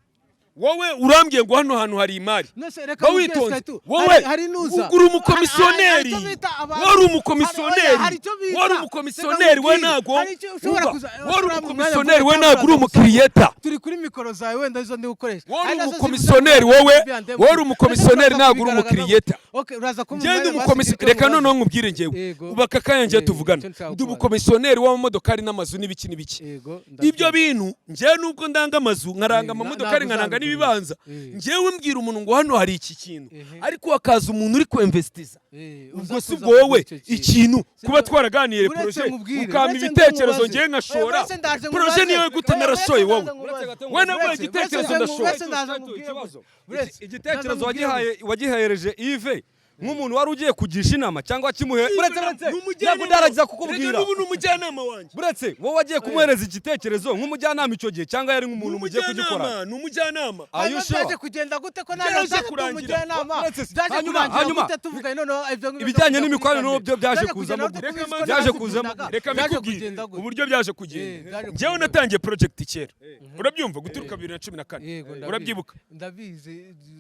[SPEAKER 1] wowe urambwiye ngo hano hantu hari imari.
[SPEAKER 2] None reka
[SPEAKER 1] Ba
[SPEAKER 2] nkubwire,
[SPEAKER 1] witonze.
[SPEAKER 2] Sky2,
[SPEAKER 1] Wowe
[SPEAKER 2] hari nuza.
[SPEAKER 1] ugura umukomisiyoneri.
[SPEAKER 2] Hari icyo bita
[SPEAKER 1] Wari umukomisiyoneri.
[SPEAKER 2] Hari icyo bita-
[SPEAKER 1] Wari umukomisiyoneri, we
[SPEAKER 2] Reka nkubwire.
[SPEAKER 1] ntago
[SPEAKER 2] Hari icyo ushobora
[SPEAKER 1] umva,
[SPEAKER 2] kuza-
[SPEAKER 1] wari
[SPEAKER 2] ushobora mu mwanya
[SPEAKER 1] umukomisiyoneri, we
[SPEAKER 2] mvuga
[SPEAKER 1] ntabwo uri
[SPEAKER 2] cyangwa
[SPEAKER 1] umukiriyeta.
[SPEAKER 2] Turi kuri mikoro zawe, wenda izo ndi gukoresha.
[SPEAKER 1] Wari
[SPEAKER 2] Ari nazo ziri
[SPEAKER 1] umukomisiyoneri,
[SPEAKER 2] buze
[SPEAKER 1] wowe
[SPEAKER 2] kubiandemo.
[SPEAKER 1] wari umukomisiyoneri,
[SPEAKER 2] Uraza
[SPEAKER 1] ntabwo uri
[SPEAKER 2] kubigaragaza
[SPEAKER 1] umukiriyeta.
[SPEAKER 2] Okay, uraza kumpa
[SPEAKER 1] Njye ndi
[SPEAKER 2] umwanya
[SPEAKER 1] umukomisiyoneri,
[SPEAKER 2] basi
[SPEAKER 1] reka
[SPEAKER 2] icyo
[SPEAKER 1] noneho nkubwire njyewe.
[SPEAKER 2] Yego.
[SPEAKER 1] Ubu aka kanya njyewe
[SPEAKER 2] Yego,
[SPEAKER 1] tuvugana,
[SPEAKER 2] icyo nshaka
[SPEAKER 1] ndi
[SPEAKER 2] kubaza.
[SPEAKER 1] umukomisiyoneri w'amamodokari n'amazu n'ibiki n'ibiki.
[SPEAKER 2] Yego,
[SPEAKER 1] Ibyo
[SPEAKER 2] ndabyumva.
[SPEAKER 1] bintu njyewe, nubwo ndanga amazu, nkaranga amamodokari,
[SPEAKER 2] ntabwo
[SPEAKER 1] nkaranga
[SPEAKER 2] uzabigura.
[SPEAKER 1] n'ibibanza, njyewe mbwira umuntu ngo hano hari iki kintu, ariko hakaza umuntu uri kwemvesitiza.
[SPEAKER 2] Uza
[SPEAKER 1] Ubwo si
[SPEAKER 2] kuza
[SPEAKER 1] ubwo wowe
[SPEAKER 2] kugura icyo kintu.
[SPEAKER 1] ikintu kuba twaraganiye
[SPEAKER 2] Uretse
[SPEAKER 1] projet,
[SPEAKER 2] nkubwire,
[SPEAKER 1] ukampa
[SPEAKER 2] uretse
[SPEAKER 1] ibitekerezo,
[SPEAKER 2] nkubaze.
[SPEAKER 1] ngewe nkashora
[SPEAKER 2] Uretse ndaje
[SPEAKER 1] projet,
[SPEAKER 2] nkubaze.
[SPEAKER 1] niyo gute
[SPEAKER 2] Oya,
[SPEAKER 1] narashoye
[SPEAKER 2] uretse
[SPEAKER 1] wowe?
[SPEAKER 2] ndaje nkubaze.
[SPEAKER 1] We naguhaye
[SPEAKER 2] Uretse-
[SPEAKER 1] igitekerezo,
[SPEAKER 2] uretse
[SPEAKER 1] ndashoye.
[SPEAKER 2] uretse ndaje nkubwire.
[SPEAKER 3] Ikibazo.
[SPEAKER 2] Uretse-
[SPEAKER 3] Igitekerezo
[SPEAKER 2] ndaje nkubwire.
[SPEAKER 3] wagihereje Yves nk'umuntu wari ugiye kugisha inama, cyangwa kimuhe? Buretse, buretse,
[SPEAKER 1] Ni umujyanama.
[SPEAKER 3] ntabwo ndarangiza
[SPEAKER 1] Reka
[SPEAKER 3] kukubwira.
[SPEAKER 1] n'ubu ni umujyanama wanjye.
[SPEAKER 3] Buretse, wowe wagiye kumuhereza igitekerezo nk'umujyanama icyo gihe, cyangwa yari nk'umuntu mugiye kugikora?
[SPEAKER 1] Umujyanama, ni umujyanama.
[SPEAKER 3] Are you
[SPEAKER 2] Hanyuma
[SPEAKER 3] sure?
[SPEAKER 2] byaje kugenda gute ko nawe
[SPEAKER 1] Byaje
[SPEAKER 2] ushaka kuba
[SPEAKER 1] kurangira.
[SPEAKER 2] umujyanama?
[SPEAKER 3] Uretse se,
[SPEAKER 2] Byaje kurangira
[SPEAKER 3] hanyuma,
[SPEAKER 2] gute tuvuganye noneho ibyo ngibyo
[SPEAKER 3] ibijyanye
[SPEAKER 2] byo kujya
[SPEAKER 3] n'imikoranire
[SPEAKER 2] kuri
[SPEAKER 3] byo byaje
[SPEAKER 2] kamera?
[SPEAKER 3] kuzamo
[SPEAKER 2] Byaje
[SPEAKER 1] gute?
[SPEAKER 2] kugenda gute?
[SPEAKER 3] Byaje kuzamo
[SPEAKER 2] Byaje
[SPEAKER 1] Reka mbikubwire
[SPEAKER 2] kugenda gute?
[SPEAKER 1] uburyo byaje kugenda.
[SPEAKER 2] Byaje
[SPEAKER 1] Njyewe
[SPEAKER 2] kugenda.
[SPEAKER 1] natangiye project kera, urabyumva, guturuka 2014.
[SPEAKER 2] Yego, ndabizi.
[SPEAKER 1] Urabyibuka?
[SPEAKER 2] Ndabizi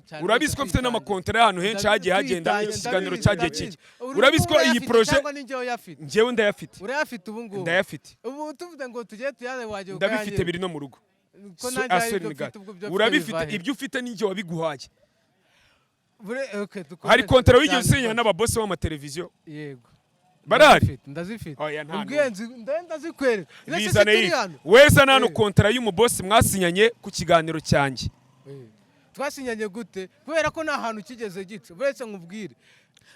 [SPEAKER 2] cyane.
[SPEAKER 1] Urabizi ko mfite n'amakontara y'ahantu henshi hagiye hagenda
[SPEAKER 2] Twitanye,
[SPEAKER 1] iki kiganiro
[SPEAKER 2] ndabizi,
[SPEAKER 1] cyagiye
[SPEAKER 2] ndabizi.
[SPEAKER 1] kijya. Urabizi ko iyi
[SPEAKER 2] Urayafite
[SPEAKER 1] projet
[SPEAKER 2] cyangwa ni njyewe uyafite?
[SPEAKER 1] Njyewe ndayafite.
[SPEAKER 2] Urayafite ubu ngubu?
[SPEAKER 1] Ndayafite.
[SPEAKER 2] Ubu tuvuze ngo tujye tuyaze, wajya
[SPEAKER 1] Ndabifite, biri no mu rugo.
[SPEAKER 2] Ko
[SPEAKER 1] So-
[SPEAKER 2] nanjye
[SPEAKER 1] ah,
[SPEAKER 2] hari
[SPEAKER 1] sorry,
[SPEAKER 2] ibyo
[SPEAKER 1] ni God.
[SPEAKER 2] mfite, ubwo ibyo mfite
[SPEAKER 1] Urabifite.
[SPEAKER 2] biva he?
[SPEAKER 1] Ibyo ufite ninjye wabiguhaye.
[SPEAKER 2] Okay, dukomeze.
[SPEAKER 1] Hari kontara wigeze
[SPEAKER 2] Cyane
[SPEAKER 1] usinyana
[SPEAKER 2] rwose.
[SPEAKER 1] n'ababosi b'amateleviziyo?
[SPEAKER 2] Yego.
[SPEAKER 1] Barahari?
[SPEAKER 2] Ndazifite, ndazifite.
[SPEAKER 1] Oya, nta
[SPEAKER 2] Ubwenzi ndazikwereka. Ndetse
[SPEAKER 1] Bizane
[SPEAKER 2] turi
[SPEAKER 1] yive
[SPEAKER 2] hano.
[SPEAKER 1] weza nano kontara y'umubosi mwasinyanye ku kiganiro cyanjye.
[SPEAKER 2] Twasinyanye gute? Kubera ko nta hantu kigeze gica, uretse nkubwire.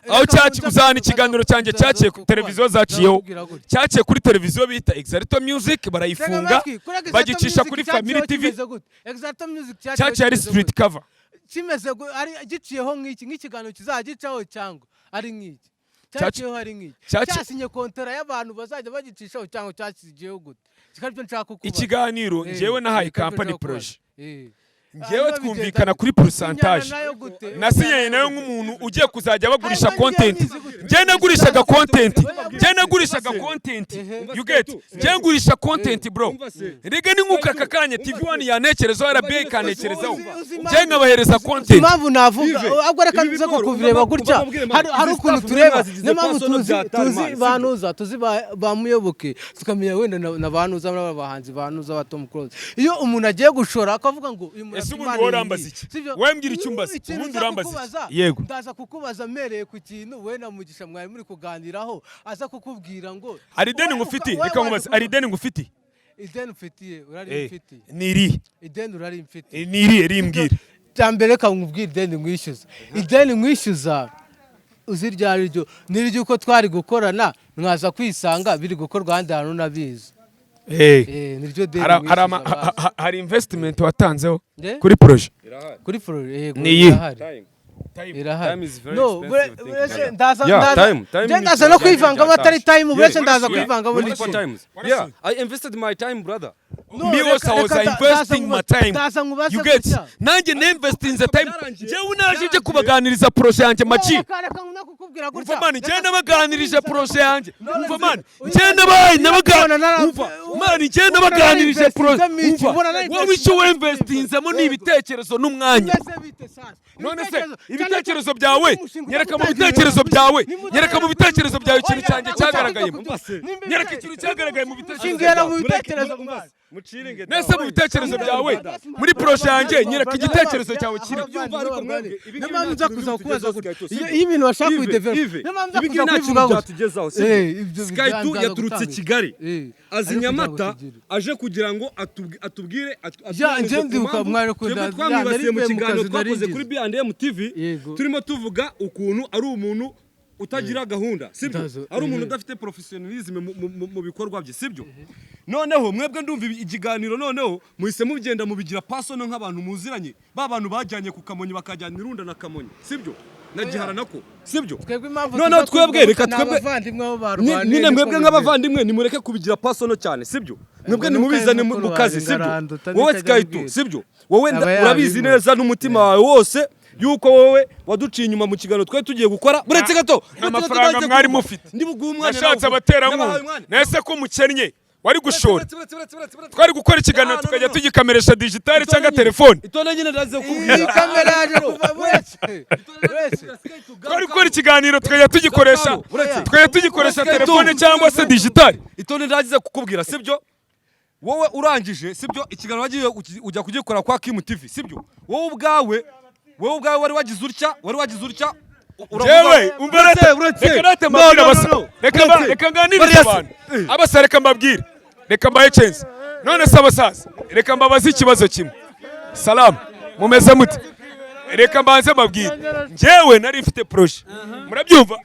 [SPEAKER 1] Aho
[SPEAKER 2] Reka
[SPEAKER 1] cyaci
[SPEAKER 2] nza
[SPEAKER 1] uzana
[SPEAKER 2] kuza
[SPEAKER 1] ikiganiro cyanjye
[SPEAKER 2] kuza
[SPEAKER 1] cyaciye ku
[SPEAKER 2] kukubaza.
[SPEAKER 1] televiziyo zaciyeho.
[SPEAKER 2] Ndakubwira gutya.
[SPEAKER 1] Cyaciye kuri televiziyo bita Exalto Music,
[SPEAKER 2] Tega
[SPEAKER 1] barayifunga,
[SPEAKER 2] amatwi, kuri Exalto
[SPEAKER 1] bagicisha
[SPEAKER 2] Music
[SPEAKER 1] kuri
[SPEAKER 2] cyaciyeho
[SPEAKER 1] Family TV.
[SPEAKER 2] kimeze gute? Exalto Music cyaciyeho
[SPEAKER 1] Cyaciye ari
[SPEAKER 2] kimeze
[SPEAKER 1] street
[SPEAKER 2] gute?
[SPEAKER 1] cover.
[SPEAKER 2] Kimeze ari giciyeho nk'iki, nk'ikiganiro kizagicaho, cyangwa ari nk'iki cyaciyeho, ari nk'iki cyasinye kontara y'abantu bazajya bagicishaho, cyangwa cyasigiyeho gute? Kikaba aribyo nshaka kukubaza.
[SPEAKER 1] Ikiganiro njyewe nahaye
[SPEAKER 2] Kikaba aribyo
[SPEAKER 1] company
[SPEAKER 2] nshaka kukubaza.
[SPEAKER 1] projet, njyewe
[SPEAKER 2] Hanyuma
[SPEAKER 1] twumvikana
[SPEAKER 2] bigenda
[SPEAKER 1] kuri
[SPEAKER 2] gute?
[SPEAKER 1] pourcentage.
[SPEAKER 2] Usinyana nayo gute?
[SPEAKER 1] Nasinyanye nayo nk'umuntu ugiye kuzajya bagurisha
[SPEAKER 2] Hanyuma
[SPEAKER 1] content.
[SPEAKER 2] ngiye nyizi gute?
[SPEAKER 1] Njye nagurishaga content, njye nagurishaga content, you get? Njye ngurisha content, bro. Rega ni nk'uko aka kanya TV One yantekerezaho, RBA ikantekerezaho, njye nkabahereza content.
[SPEAKER 2] Impamvu navuga
[SPEAKER 3] Ive,
[SPEAKER 2] ahubwo reka
[SPEAKER 3] ibi
[SPEAKER 2] nze
[SPEAKER 3] biboro,
[SPEAKER 2] kukubireba gutya,
[SPEAKER 3] umva mbwire,
[SPEAKER 2] hari
[SPEAKER 3] izi
[SPEAKER 2] ukuntu
[SPEAKER 3] staff
[SPEAKER 2] tureba,
[SPEAKER 3] mwazigize
[SPEAKER 2] niyo mpamvu
[SPEAKER 3] personal
[SPEAKER 2] tuzi
[SPEAKER 3] bya Tari,
[SPEAKER 2] tuzi
[SPEAKER 3] man, sibyo?
[SPEAKER 2] banuza, tuzi ba Muyoboke, tukamenya wenda na banuza n'abahanzi banuza ba Tom Close. Iyo umuntu agiye gushora akavuga ngo uyu muntu
[SPEAKER 1] Ese
[SPEAKER 2] afite
[SPEAKER 1] ubundi
[SPEAKER 2] impano
[SPEAKER 1] wowe
[SPEAKER 2] iyi
[SPEAKER 1] urambaza
[SPEAKER 2] n'iyi.
[SPEAKER 1] iki?
[SPEAKER 2] Sibyo?
[SPEAKER 1] Wowe mbwira icyo umbaza.
[SPEAKER 2] Ikintu
[SPEAKER 1] Ubundi
[SPEAKER 2] nza
[SPEAKER 1] urambaza iki?
[SPEAKER 2] kukubaza,
[SPEAKER 1] Yego.
[SPEAKER 2] ndaza kukubaza mpereye ku kintu we na Mugisha mwari muri kuganiraho, aza kukubwira ngo
[SPEAKER 1] Hari ideni
[SPEAKER 2] wowe
[SPEAKER 1] ngufitiye?
[SPEAKER 2] wowe
[SPEAKER 1] Reka
[SPEAKER 2] waje
[SPEAKER 1] nkubaze,
[SPEAKER 2] kuvuga-
[SPEAKER 1] hari ideni ngufitiye?
[SPEAKER 2] Ideni ufitiye, urari mfitiye.
[SPEAKER 1] Ni irihe?
[SPEAKER 2] Ideni urari mfitiye.
[SPEAKER 1] Ni irihe? Rimbwire.
[SPEAKER 2] Cya mbere, reka nkubwire ideni nkwishyuza. Ideni nkwishyuza uzi iryo ari ryo? Ni iry'uko twari gukorana, mwaza kwisanga biri gukorwa ahandi hantu nabizi. Niryo deni
[SPEAKER 1] Hari
[SPEAKER 2] nkwishyuza basi.
[SPEAKER 1] hari investment watanzeho
[SPEAKER 2] Nde?
[SPEAKER 1] kuri projet?
[SPEAKER 2] Kuri Flori, yego.
[SPEAKER 1] Ni iyihe?
[SPEAKER 2] Irahari. Irahari.
[SPEAKER 3] Time is very
[SPEAKER 2] No,
[SPEAKER 3] expensive thing,
[SPEAKER 2] buretse
[SPEAKER 3] brother.
[SPEAKER 2] ndaza
[SPEAKER 3] Yeah,
[SPEAKER 2] ndaza
[SPEAKER 3] time
[SPEAKER 2] njye
[SPEAKER 3] ni
[SPEAKER 2] ndaza no
[SPEAKER 3] ikintu
[SPEAKER 2] kwivangamo atari
[SPEAKER 3] cyatashye.
[SPEAKER 2] time, buretse
[SPEAKER 3] Yeah,
[SPEAKER 2] ndaza
[SPEAKER 3] yeah.
[SPEAKER 2] kwivangamo
[SPEAKER 3] Multiple
[SPEAKER 2] n'ikindi.
[SPEAKER 3] times. Yeah, I invested my time, brother.
[SPEAKER 2] No,
[SPEAKER 1] Me also I was
[SPEAKER 2] reka
[SPEAKER 1] investing my time.
[SPEAKER 2] ndaza nkubaze
[SPEAKER 1] You get?
[SPEAKER 2] gutya.
[SPEAKER 1] Nanjye ninvestinze time.
[SPEAKER 3] Byarangiye.
[SPEAKER 1] Njyewe naje nje kubaganiriza projet yanjye, maci.
[SPEAKER 2] Reka nakukubwira gutya.
[SPEAKER 1] Umva man, njye nabaganirije projet yanjye. Umva man, njye nabaye nabaga, umva man, njye nabaganirije projet. Umva, wowe icyo wemvestinzemo ni ibitekerezo n'umwanya.
[SPEAKER 2] Bimeze bite sasa?
[SPEAKER 1] None se ibitekerezo byawe, nyereka mu bitekerezo byawe, nyereka mu bitekerezo byawe ikintu cyanjye cyagaragayemo. Nyereka ikintu cyagaragaye mu bitekerezo
[SPEAKER 2] Shingira
[SPEAKER 1] byawe.
[SPEAKER 2] mu bitekerezo bwawe.
[SPEAKER 3] Muciringe.
[SPEAKER 1] Nese mu bitekerezo byawe, muri projet yanjye, nyereka igitekerezo cyawe kiri.
[SPEAKER 2] Niyo mpamvu nza kuza kukubaza gutya. Iyo ibintu bashaka kubidevelopa, niyo mpamvu nza
[SPEAKER 3] Ibi
[SPEAKER 2] kuza
[SPEAKER 3] nta kintu
[SPEAKER 2] kubivuga gutya.
[SPEAKER 3] byatugezaho.
[SPEAKER 2] Ibyo
[SPEAKER 3] Sky 2
[SPEAKER 2] byanza
[SPEAKER 3] yaturutse
[SPEAKER 2] gutanga.
[SPEAKER 3] Kigali, azi
[SPEAKER 2] ariko
[SPEAKER 3] Nyamata,
[SPEAKER 2] kugira ngo tugire.
[SPEAKER 3] aje kugira ngo atubwire
[SPEAKER 2] Ya, njye ndibuka mwari
[SPEAKER 3] twebwe
[SPEAKER 2] ya,
[SPEAKER 3] twamwibasiye
[SPEAKER 2] nari
[SPEAKER 3] mu
[SPEAKER 2] mvuye mu
[SPEAKER 3] kiganiro
[SPEAKER 2] kazi,
[SPEAKER 3] twakoze
[SPEAKER 2] nari
[SPEAKER 3] kuri B&M TV,
[SPEAKER 2] Yego.
[SPEAKER 3] turimo tuvuga ukuntu ari umuntu utagira gahunda, sibyo?
[SPEAKER 2] Ndazo,
[SPEAKER 3] Ari umuntu udafite professionalism mu bikorwa bye, sibyo? Noneho mwebwe ndumva ikiganiro noneho muhise mugenda mubigira personal nk'abantu muziranye, ba bantu bajyanye ku Kamonyi, bakajyana Irunda na Kamonyi, sibyo? Na Gihara nako, sibyo?
[SPEAKER 2] Twebwe impamvu
[SPEAKER 3] Noneho
[SPEAKER 2] tuza
[SPEAKER 3] twebwe
[SPEAKER 2] kuvuga
[SPEAKER 3] reka
[SPEAKER 2] ni
[SPEAKER 3] twebwe
[SPEAKER 2] abavandimwe bo barwaniye,
[SPEAKER 3] nyine
[SPEAKER 2] niko
[SPEAKER 3] mwebwe
[SPEAKER 2] bimeze.
[SPEAKER 3] nk'abavandimwe nimureke kubigira personal cyane, sibyo? Mwebwe
[SPEAKER 2] Ngo
[SPEAKER 3] nimubizane
[SPEAKER 2] nuko
[SPEAKER 3] mu kazi,
[SPEAKER 2] wanjye
[SPEAKER 3] sibyo?
[SPEAKER 2] ngaranduta
[SPEAKER 3] Wowe
[SPEAKER 2] nikajya
[SPEAKER 3] Sky 2,
[SPEAKER 2] mbwira.
[SPEAKER 3] sibyo? Wowe
[SPEAKER 2] Aba
[SPEAKER 3] urabizi
[SPEAKER 2] yabinkoze.
[SPEAKER 3] neza n'umutima wawe wose yuko wowe waduciye inyuma mu kiganiro twari tugiye gukora. Buretse gato,
[SPEAKER 1] Nta mafaranga mwari mufite.
[SPEAKER 3] Ndi buguhe umwanya
[SPEAKER 1] Nashatse
[SPEAKER 3] nawe. Nabahaye
[SPEAKER 1] abaterankunga.
[SPEAKER 3] umwanya.
[SPEAKER 1] Nese ko mukennye wari gushora?
[SPEAKER 3] Buretse, buretse, buretse, buretse, buretse.
[SPEAKER 1] Twari gukora ikiganiro
[SPEAKER 3] Ah, no,
[SPEAKER 1] tukajya
[SPEAKER 3] no, no.
[SPEAKER 1] tugikameresha digitale cyangwa telefone.
[SPEAKER 3] Itonde nyine, ndaze kukubwira.
[SPEAKER 2] Iyi kamera yaje kuva, buretse buretse.
[SPEAKER 1] Twari gukora ikiganiro tukajya tugikoresha,
[SPEAKER 3] Uretse.
[SPEAKER 1] tukajya tugikoresha
[SPEAKER 3] Uretse.
[SPEAKER 1] telefone cyangwa se digitale.
[SPEAKER 3] Itonde, ndagize kukubwira, sibyo? Wowe urangije, sibyo, ikiganiro wagiye ujya kugikora kwa Kim TV, sibyo? Wowe ubwawe wari wagize utya, wari wagize utya, uravuga-
[SPEAKER 1] Jewe umva
[SPEAKER 3] Uretse,
[SPEAKER 1] rata,
[SPEAKER 3] uretse.
[SPEAKER 1] reka rate
[SPEAKER 3] No,
[SPEAKER 1] mbabwire
[SPEAKER 3] no, no,
[SPEAKER 1] abasa.
[SPEAKER 3] no.
[SPEAKER 1] Reka
[SPEAKER 3] Uretse.
[SPEAKER 1] reka nganirize
[SPEAKER 3] Bariya se-
[SPEAKER 1] abantu. Abasa, reka mbabwire, reka mbahe chance. None se abasaza, reka mbabaze ikibazo kimwe. Salamu, mumeze mute? Reka mbanze mbabwire, njyewe nari mfite projet, murabyumva?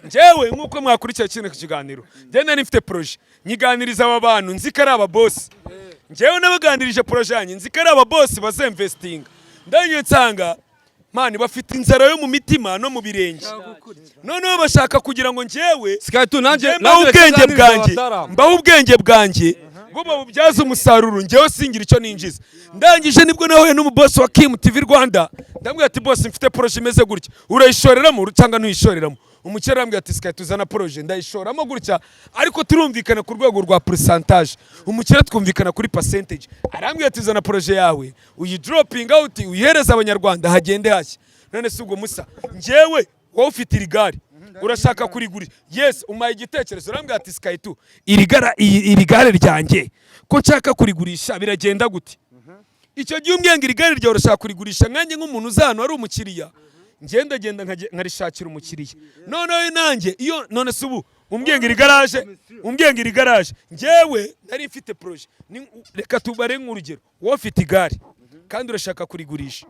[SPEAKER 1] Njyewe nk'uko mwakurikiye kino kiganiro, njyewe nari mfite projet, nyiganiriza aba bantu nzi ko ari ababosi. Njyewe nabaganirije projet yanjye nzi ko ari ababosi bazemvestinga. Ndangije nsanga man bafite inzara yo mu mitima no mu birenge, noneho bashaka kugira ngo njyewe
[SPEAKER 3] Sky 2, nanjye
[SPEAKER 1] njye mbaho
[SPEAKER 3] nanjye reka
[SPEAKER 1] ubwenge
[SPEAKER 3] nganirize
[SPEAKER 1] bwanjye,
[SPEAKER 3] abataramu.
[SPEAKER 1] mbaho ubwenge bwanjye bo babubyaze umusaruro, njyewe singira icyo ninjiza. Ndangije nibwo nahuye n'umubosi wa Kim TV Rwanda, ndamubwira ati: "Boss, mfite projet imeze gutya, urayishoreramo cyangwa ntuyishoreramo?" Umukire arambwira ati: "Sky, tuzana projet ndayishoramo gutya, ariko turumvikana ku rwego rwa pourcentage." Umukire twumvikana kuri percentage, arambwira ati: "Zana projet yawe uyidropping out, uyihereze Abanyarwanda hagende hashya." None se ubwo musa, njyewe wowe ufite iri gare urashaka kurigura, yes, umpaye igitekerezo, urambwira ati: "Sky 2, iri gare ryanjye ko nshaka kurigurisha, biragenda gute?" Icyo gihe umbwiye ngo iri gare ryawe urashaka kurigurisha, nkanjye nk'umuntu uza ahantu hari umukiriya, ngenda genda nkarishakira umukiriya. Noneho nanjye iyo, none se ubu umbwiye ngo iri garaje, umbwiye ngo iri garaje, njyewe nari mfite projet. Reka tubare nk'urugero, wowe ufite igare kandi urashaka kurigurisha.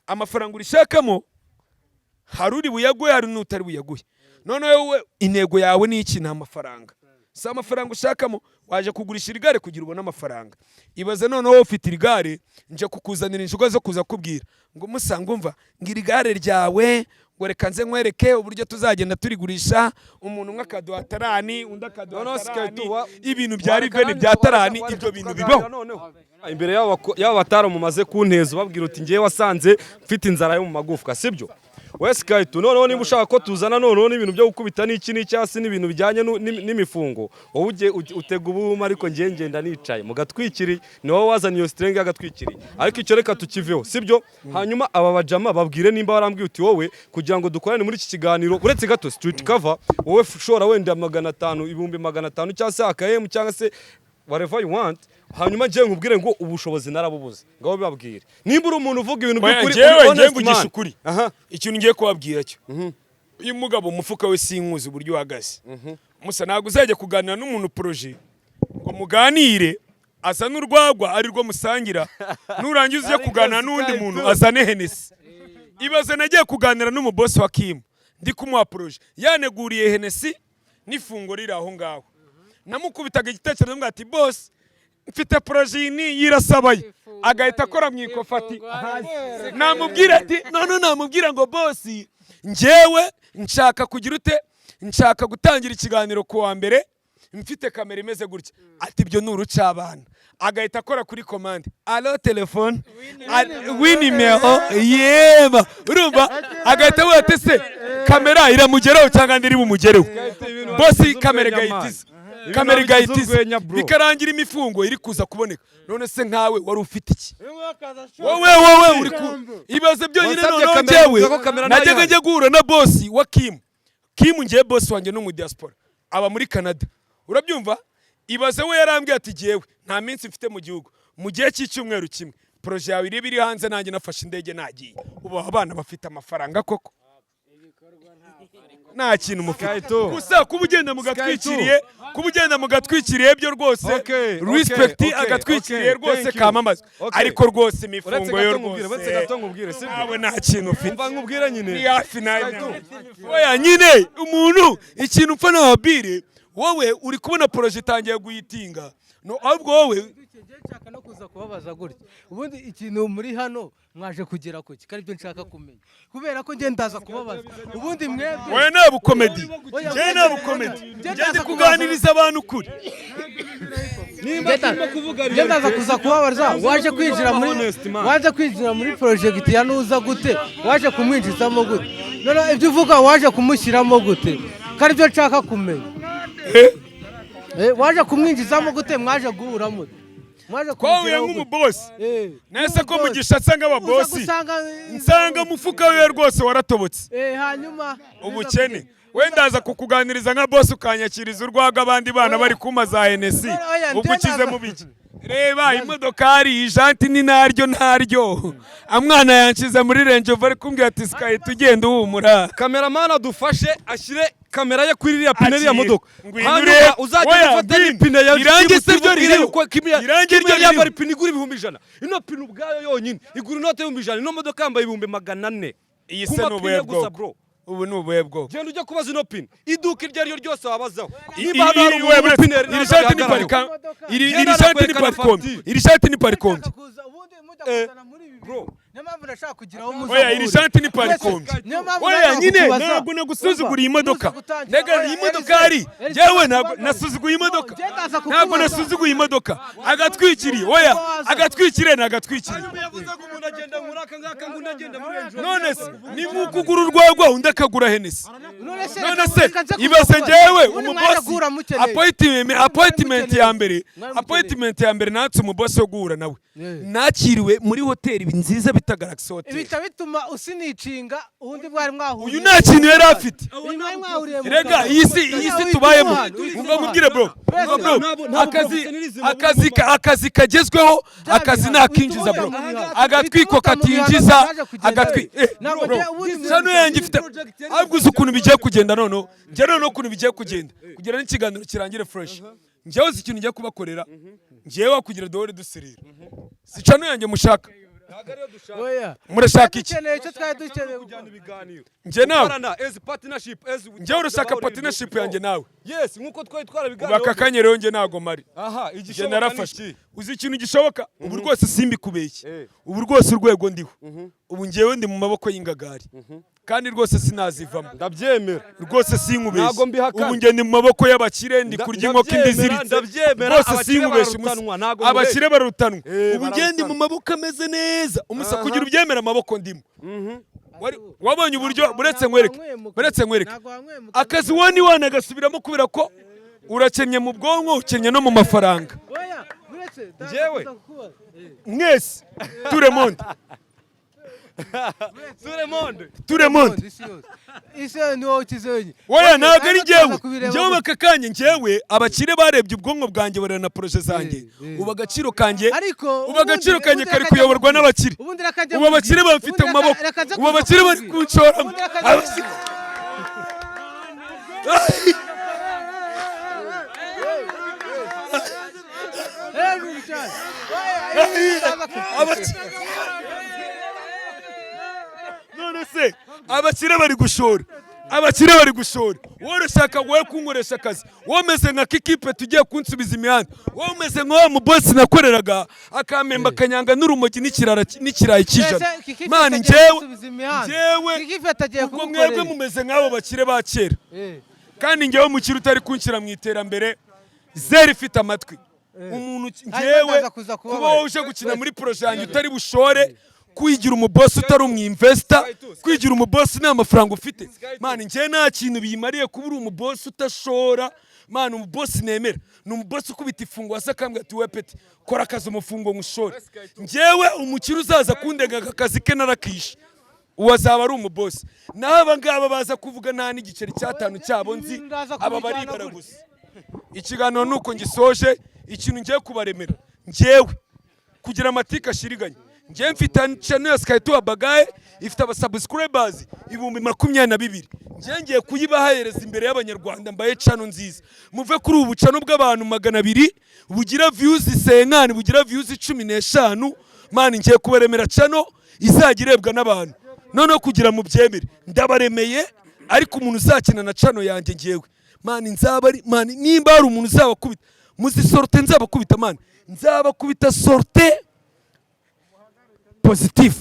[SPEAKER 1] Amafaranga urishakamo, hari uri buyaguhe, hari n'utari buyaguhe. Noneho wowe intego yawe ni iki? Ni amafaranga. Si amafaranga ushakamo? Waje kugurisha iri gare kugira ubone amafaranga. Ibaze noneho ufite iri gare, nje kukuzanira injuga zo kuza kubwira ngo musanga umva ngo iri gare ryawe, ngo reka nze nkwereke uburyo tuzagenda turigurisha, umuntu umwe akaduha tarani, undi akaduha
[SPEAKER 3] Noneho
[SPEAKER 1] tarani,
[SPEAKER 3] Sky2
[SPEAKER 1] ibintu bya riveni bya tarani, ibyo bintu bibaho.
[SPEAKER 3] Noneho imbere y'aba batari mumaze kunteza, ubabwira uti ngewe wasanze mfite inzara yo mu magufwa, sibyo we Sky2? Noneho niba ushaka ko tuzana noneho n'ibintu byo gukubita n'iki n'icyasi n'ibintu bijyanye n'imifungo, wowe ujye utega ubuhuma, ariko ngewe ngenda nicaye mu gatwikiriye. Ni wowe wazanye iyo sitrengi y'agatwikiriye, ariko icyo reka tukiveho, sibyo? Hanyuma aba bajama babwire nimba warambwiye uti wowe kugira ngo dukorane muri iki kiganiro, uretse gato street cover, wowe ushora wenda 500, 500,000 cyangwa se akahemu cyangwa se whatever you want, hanyuma njyewe nkubwire ngo ubushobozi narabubuze. Ngaho bibabwire nimba uri umuntu uvuga ibintu
[SPEAKER 1] Oya,
[SPEAKER 3] by'ukuri,
[SPEAKER 1] njyewe
[SPEAKER 3] uri
[SPEAKER 1] ngiye
[SPEAKER 3] honest
[SPEAKER 1] mvugisha
[SPEAKER 3] man.
[SPEAKER 1] ukuri.
[SPEAKER 3] Aha.
[SPEAKER 1] Ikintu ngiye kubabwira cyo, uyu mugabo umufuka we sinkuzi uburyo uhagaze. Musa, ntabwo uzajya kuganira n'umuntu projet ngo muganire azane urwagwa ari rwo musangira, nurangiza ujye
[SPEAKER 3] Ariko
[SPEAKER 1] kuganira n'undi
[SPEAKER 3] Sky
[SPEAKER 1] muntu
[SPEAKER 3] two.
[SPEAKER 1] azane Hennessy. Ibaze nagiye kuganira n'umubosi wa Kim, ndi kumuha projet, yaneguriye Hennessy n'ifunguro riri aho ngaho. Namukubitaga igitekerezo mbwa ati: "Boss, mfite projet iyi n'iyi irasabaye," agahita akora mu ikofi ati namubwira ati none namubwira ngo: "Boss, njyewe nshaka kugira ute, nshaka gutangira ikiganiro ku wa mbere, mfite kamera imeze gutya," ati: "Ibyo ni urucabana." Agahita akora kuri commande: "Allo, telefone winimero yeba." Urumva agahita avuga ati: "Se kamera iramugeraho cyangwa ndiri bumugereho?" Boss, kamera igahita iza, kamera igahita iza, bikarangira imifungo iri kuza kuboneka. None se nkawe wari ufite iki? Wowe uri ku ibaze byonyine.
[SPEAKER 3] Wasabye
[SPEAKER 1] Noneho
[SPEAKER 3] kamera,
[SPEAKER 1] njyewe
[SPEAKER 3] uvuga ko kamera
[SPEAKER 1] najyaga
[SPEAKER 3] ntayo.
[SPEAKER 1] njya guhura na boss wa Kim. Kim, ngewe boss wanjye ni umudiaspora, aba muri Canada, urabyumva? Ibaze we yarambwiye ati: "Jyewe nta minsi mfite mu gihugu, mu gihe cy'icyumweru kimwe projet yawe ireba iri hanze, nanjye nafashe indege nagiye." Ubu abana bafite amafaranga koko? Nta kintu mufite.
[SPEAKER 3] Sky2.
[SPEAKER 1] Gusa kuba ugenda mugatwikiriye, kuba ugenda mugatwikiriye byo rwose, respect, agatwikiriye rwose
[SPEAKER 3] thank you.
[SPEAKER 1] kamamaza. Ariko rwose
[SPEAKER 3] Uretse
[SPEAKER 1] imifungo yo
[SPEAKER 3] gato nkubwire, uretse
[SPEAKER 1] rwose
[SPEAKER 3] gato nkubwire, sibyo?
[SPEAKER 1] Nawe nta kintu ufite.
[SPEAKER 3] Umva nkubwire nyine.
[SPEAKER 1] Ni hafi nawe.
[SPEAKER 3] Sky2.
[SPEAKER 1] Oya nyine, umuntu ikintu upfa nababwire, wowe uri kubona projet itangiye guhitinga, no ahubwo wowe
[SPEAKER 2] Njye nshaka no kuza kubabaza gutya: ubundi ikintu muri hano mwaje kugera ku ki? Ko aribyo nshaka kumenya, kubera ko njye ndaza kubabaza ubundi mwebwe.
[SPEAKER 1] Wowe nta bukomedi.
[SPEAKER 2] Oya,
[SPEAKER 1] Njyewe nta bukomedi.
[SPEAKER 2] njye
[SPEAKER 1] Njye ndi
[SPEAKER 2] ndaza
[SPEAKER 1] kuganiriza abantu ukuri.
[SPEAKER 3] Nimba turimo kuvuga
[SPEAKER 2] Njye ndaza kuza kubabaza: waje kwinjira muri
[SPEAKER 3] Honest man.
[SPEAKER 2] waje kwinjira muri project ya nuza gute? Waje kumwinjizamo gute? None ibyo uvuga waje kumushyiramo gute? Ko aribyo nshaka kumenya. Waje kumwinjizamo gute? Mwaje guhura mute? Mwaje
[SPEAKER 1] Twahuye
[SPEAKER 2] kumugeraho gute?
[SPEAKER 1] nk'umubosi. Nese ko Mugisha asanga
[SPEAKER 2] Uza
[SPEAKER 1] ababosi
[SPEAKER 2] gusanga
[SPEAKER 1] nsanga mufuka we rwose waratobotse.
[SPEAKER 2] Hanyuma
[SPEAKER 1] Ubukene. Wenda aza kukuganiriza nka boss, ukanyakiriza urwaga, abandi bana bari kuma za Hennessy.
[SPEAKER 2] Oya,
[SPEAKER 1] Ubwo
[SPEAKER 2] njye
[SPEAKER 1] ukize mu biki? Reba imodokari, ijanti ni naryo ntaryo, amwana yanshize muri Range Rover, ari kumbwira ati: "Sky, tugenda uhumura."
[SPEAKER 3] Cameraman adufashe ashyire kamera ye kuri iriya pine, iriya
[SPEAKER 1] Akira.
[SPEAKER 3] modoka.
[SPEAKER 1] Ngwino
[SPEAKER 3] Hanyuma
[SPEAKER 1] urebe.
[SPEAKER 3] uzajya
[SPEAKER 1] Oya,
[SPEAKER 3] ufata
[SPEAKER 1] ngwino.
[SPEAKER 3] n'ipine ya
[SPEAKER 1] Irangi se ryo
[SPEAKER 3] Kimwe
[SPEAKER 1] ririho?
[SPEAKER 3] yuko
[SPEAKER 1] Irangi
[SPEAKER 3] kimwe
[SPEAKER 1] ryo
[SPEAKER 3] yambara
[SPEAKER 1] ririho?
[SPEAKER 3] ipine igura 100,000. Ino pine ubwayo yonyine igura inote y'100,000. Ino modoka yambaye 400,000
[SPEAKER 1] Iyi
[SPEAKER 3] ku
[SPEAKER 1] se ni
[SPEAKER 3] mapine
[SPEAKER 1] ubuhe
[SPEAKER 3] gusa
[SPEAKER 1] bwoko?
[SPEAKER 3] Bro,
[SPEAKER 1] Ubu ni ubuhe bwoko?
[SPEAKER 3] genda ujya kubaza ino pine iduka iryo ari ryo ryose wabazaho
[SPEAKER 1] I-
[SPEAKER 3] niba hano hari
[SPEAKER 1] iri-
[SPEAKER 3] umuntu
[SPEAKER 1] we-
[SPEAKER 3] w'ipine
[SPEAKER 1] iri shati ni parika, iri
[SPEAKER 3] Genda
[SPEAKER 1] shati ni
[SPEAKER 3] nakwerekana
[SPEAKER 1] parikombi.
[SPEAKER 3] fagitire.
[SPEAKER 1] Iri shati ni parikombi.
[SPEAKER 2] Nshaka kuza, ubundi mujya kuzana muri ibi
[SPEAKER 3] Bro.
[SPEAKER 2] bintu. Niyo mpamvu nashaka kugira aho muza
[SPEAKER 1] Oya, iri
[SPEAKER 2] guhurira.
[SPEAKER 1] shati ni parikombi.
[SPEAKER 2] Niyo mpamvu
[SPEAKER 1] Oya
[SPEAKER 2] nashaka
[SPEAKER 1] nyine,
[SPEAKER 2] kukubaza.
[SPEAKER 1] ntabwo nagusuzuguriye imodoka.
[SPEAKER 2] Muza gutangira.
[SPEAKER 1] Ndega
[SPEAKER 2] Oya,
[SPEAKER 1] iyi modokari
[SPEAKER 2] Elise,
[SPEAKER 1] njyewe ntabwo
[SPEAKER 2] Elise,
[SPEAKER 1] nasuzuguye imodoka.
[SPEAKER 2] Njye ndaza kukubaza.
[SPEAKER 1] Ntabwo nasuzuguye imodoka. Agatwikiriye, oya, agatwikiriye ni agatwikiriye.
[SPEAKER 3] Yavuze ngo umuntu agenda muri aka ngaka, ngo undi agenda muri Range Rover.
[SPEAKER 1] None se ni nk'uko ugura urwagwa, undi akagura Hennessy?
[SPEAKER 2] None se
[SPEAKER 1] None
[SPEAKER 2] reka-
[SPEAKER 1] se
[SPEAKER 2] reka nze
[SPEAKER 1] ibaze
[SPEAKER 2] kukubaza.
[SPEAKER 1] njyewe
[SPEAKER 2] Ubundi mwaje
[SPEAKER 1] umubosi
[SPEAKER 2] guhura mukeneye.
[SPEAKER 1] Appointment ya mbere,
[SPEAKER 2] Mwari mukeneye.
[SPEAKER 1] appointment ya mbere natse umubosi wo guhura nawe,
[SPEAKER 2] Yeah.
[SPEAKER 1] nakiriwe muri hoteli nziza bita Galaxy Hotel.
[SPEAKER 2] Bihita bituma usinicinga ubundi mwari mwahuriye.
[SPEAKER 1] Uyu nta kintu yari afite.
[SPEAKER 2] Uyu mwari mwahuriye mu
[SPEAKER 1] Rega
[SPEAKER 2] kabari.
[SPEAKER 1] iyi si tubayemo, umva nkubwire bro, umva bro, akazi kagezweho, akazi nakinjiza bro, agatwiko katinjiza agatwi bro, channel yanjye ifite. Ahubwo uzi ukuntu bigiye kugenda noneho? Njye noneho ukuntu bigiye kugenda kugira n'ikiganiro kirangire fresh, njyewe uzi ikintu ngiye kubakorera? Njyewe wakugira duhore duserera, si channel yanjye mushaka?
[SPEAKER 3] Ntabwo ariyo dushaka.
[SPEAKER 2] Oya.
[SPEAKER 1] Murashaka iki?
[SPEAKER 2] Dukeneye icyo twari dukeneye.
[SPEAKER 3] Kujyana ibiganiro.
[SPEAKER 1] Njye nawe.
[SPEAKER 3] Gukorana as partnership, as we
[SPEAKER 1] Njyewe
[SPEAKER 3] talked
[SPEAKER 1] urashaka
[SPEAKER 3] about in
[SPEAKER 1] partnership
[SPEAKER 3] before.
[SPEAKER 1] yanjye nawe?
[SPEAKER 3] Yes, nkuko twari
[SPEAKER 1] Ubu
[SPEAKER 3] twarabiganiriyeho.
[SPEAKER 1] aka kanya rero njye ntago mari.
[SPEAKER 3] Aha,
[SPEAKER 1] Njye
[SPEAKER 3] igishoboka ni
[SPEAKER 1] narafashwe.
[SPEAKER 3] iki?
[SPEAKER 1] Uzi ikintu gishoboka? Ubu rwose simbikubeshye, ubu rwose urwego ndiho ubu, njyewe ndi mu maboko y'ingagari kandi rwose sinazivamo.
[SPEAKER 3] Ndabyemera.
[SPEAKER 1] Rwose sinkubeshye.
[SPEAKER 3] Ntabwo mbihakana.
[SPEAKER 1] Ubu njye ndi mu maboko y'abakire, ndi kurya inkoko indi iziritse.
[SPEAKER 3] Ndabyemera,
[SPEAKER 1] Rwose
[SPEAKER 3] abakire
[SPEAKER 1] sinkubeshye.
[SPEAKER 3] bararutanwa, ntabwo
[SPEAKER 1] Abakire barutanwa. Ubu njye ndi
[SPEAKER 3] Bararutanwa.
[SPEAKER 1] mu maboko ameze neza umusa kugira ubyemera amaboko ndimo. Wabonye uburyo, buretse nkwereke, buretse nkwereke.
[SPEAKER 2] Ntabwo wankwemuka.
[SPEAKER 1] Akazi wani wanagasubiramo kubera ko urakennye mu bwonko, ukennye no mu mafaranga.
[SPEAKER 2] Oya, buretse
[SPEAKER 3] Njyewe?
[SPEAKER 2] ndaza kukubaza.
[SPEAKER 1] Mwese turemonde.
[SPEAKER 3] Tout le monde.
[SPEAKER 1] Turemonde.
[SPEAKER 2] Isi yose, isi yose ni wowe ukize wenyine.
[SPEAKER 1] Oya, ntabwo ari
[SPEAKER 2] Ariko
[SPEAKER 1] njyewe.
[SPEAKER 2] tuza kubireba
[SPEAKER 1] Njyewe
[SPEAKER 2] gutya.
[SPEAKER 1] aka kanya njyewe abakire barebye ubwonko bwanjye, bareba na projet zanjye. Ubu agaciro kanjye,
[SPEAKER 2] Ariko
[SPEAKER 1] ubu agaciro
[SPEAKER 2] ubundi-
[SPEAKER 1] kanjye
[SPEAKER 2] ubundi
[SPEAKER 1] kari
[SPEAKER 2] reka
[SPEAKER 1] kuyoborwa
[SPEAKER 2] njye
[SPEAKER 1] n'abakire.
[SPEAKER 2] Ubundi reka njye
[SPEAKER 1] Ubu abakire
[SPEAKER 2] nkubwire.
[SPEAKER 1] bamfite mu
[SPEAKER 2] Ubundi
[SPEAKER 1] maboko.
[SPEAKER 2] reka nze
[SPEAKER 1] Ubu abakire bari
[SPEAKER 2] kukubwira.
[SPEAKER 1] kunshoramo.
[SPEAKER 2] Ubundi reka nze
[SPEAKER 1] Abakire.
[SPEAKER 2] Hejuru cyane. Oya, ndaza kukubwira.
[SPEAKER 1] None se abakire bari gushora, abakire bari gushora, wowe urashaka wowe kunkoresha akazi? Wowe umeze nka kikipe tugiye kunsubiza imihanda. Wowe umeze nka wa mubosi nakoreraga akampemba akanyanga n'urumogi n'ikirara n'ikirayi cy'ijana.
[SPEAKER 2] Ese Kikipe
[SPEAKER 1] Mani,
[SPEAKER 2] atagiye
[SPEAKER 1] njyewe
[SPEAKER 2] gusubiza imihanda?
[SPEAKER 1] Njyewe
[SPEAKER 2] Kikipe atagiye
[SPEAKER 1] ubwo
[SPEAKER 2] kugukorera.
[SPEAKER 1] mwebwe mumeze nk'abo bakire ba kera. Kandi njyewe umukire utari kunshyira mu iterambere, zeri ifite amatwi umuntu
[SPEAKER 2] Hanyuma
[SPEAKER 1] njyewe
[SPEAKER 2] ndaza kuza
[SPEAKER 1] kuba
[SPEAKER 2] kubabarira.
[SPEAKER 1] wowe uje gukina muri projet yanjye utari bushore, kwigira umubosi utari umwinvestor, kwigira umubosi nta mafaranga ufite, man, njyewe nta kintu biyimariye kuba uri umubosi utashora. Man, umubosi nemera ni umubosi ukubita ifungo hasi akambwira ati: "We petit, kora akazi, umufungo nkushore." Njyewe umukire uzaza kundega aka kazi ke narakishe, uwo azaba ari umubosi. Naho aba ngaba baza kuvuga nta n'igiceri cy'atanu cyabo nzi.
[SPEAKER 2] Ndaza
[SPEAKER 1] Aba
[SPEAKER 2] kubijyana
[SPEAKER 1] baribara
[SPEAKER 2] gutya.
[SPEAKER 1] gusa. Ikiganiro ni uko ngisoje. Ikintu ngiye kubaremera njyewe kugira amatika ashiriganye, njyewe mfite channel ya Sky2 Bagaye, ifite abasubscribers 22,000. Njyewe ngiye kuyibahereza imbere y'Abanyarwanda, mbaye channel nziza, muve kuri ubu channel bw'abantu 200 bugira views 50, bugira views 15. Man, ngiye kubaremera channel izajya irebwa n'abantu. Noneho kugira mubyemere, ndabaremeye. Ariko umuntu uzakina na channel yanjye, ngewe man nzaba ari, man, nimba hari umuntu uzabakubita muzisorte, nzabakubita, man, nzabakubita sorte positif.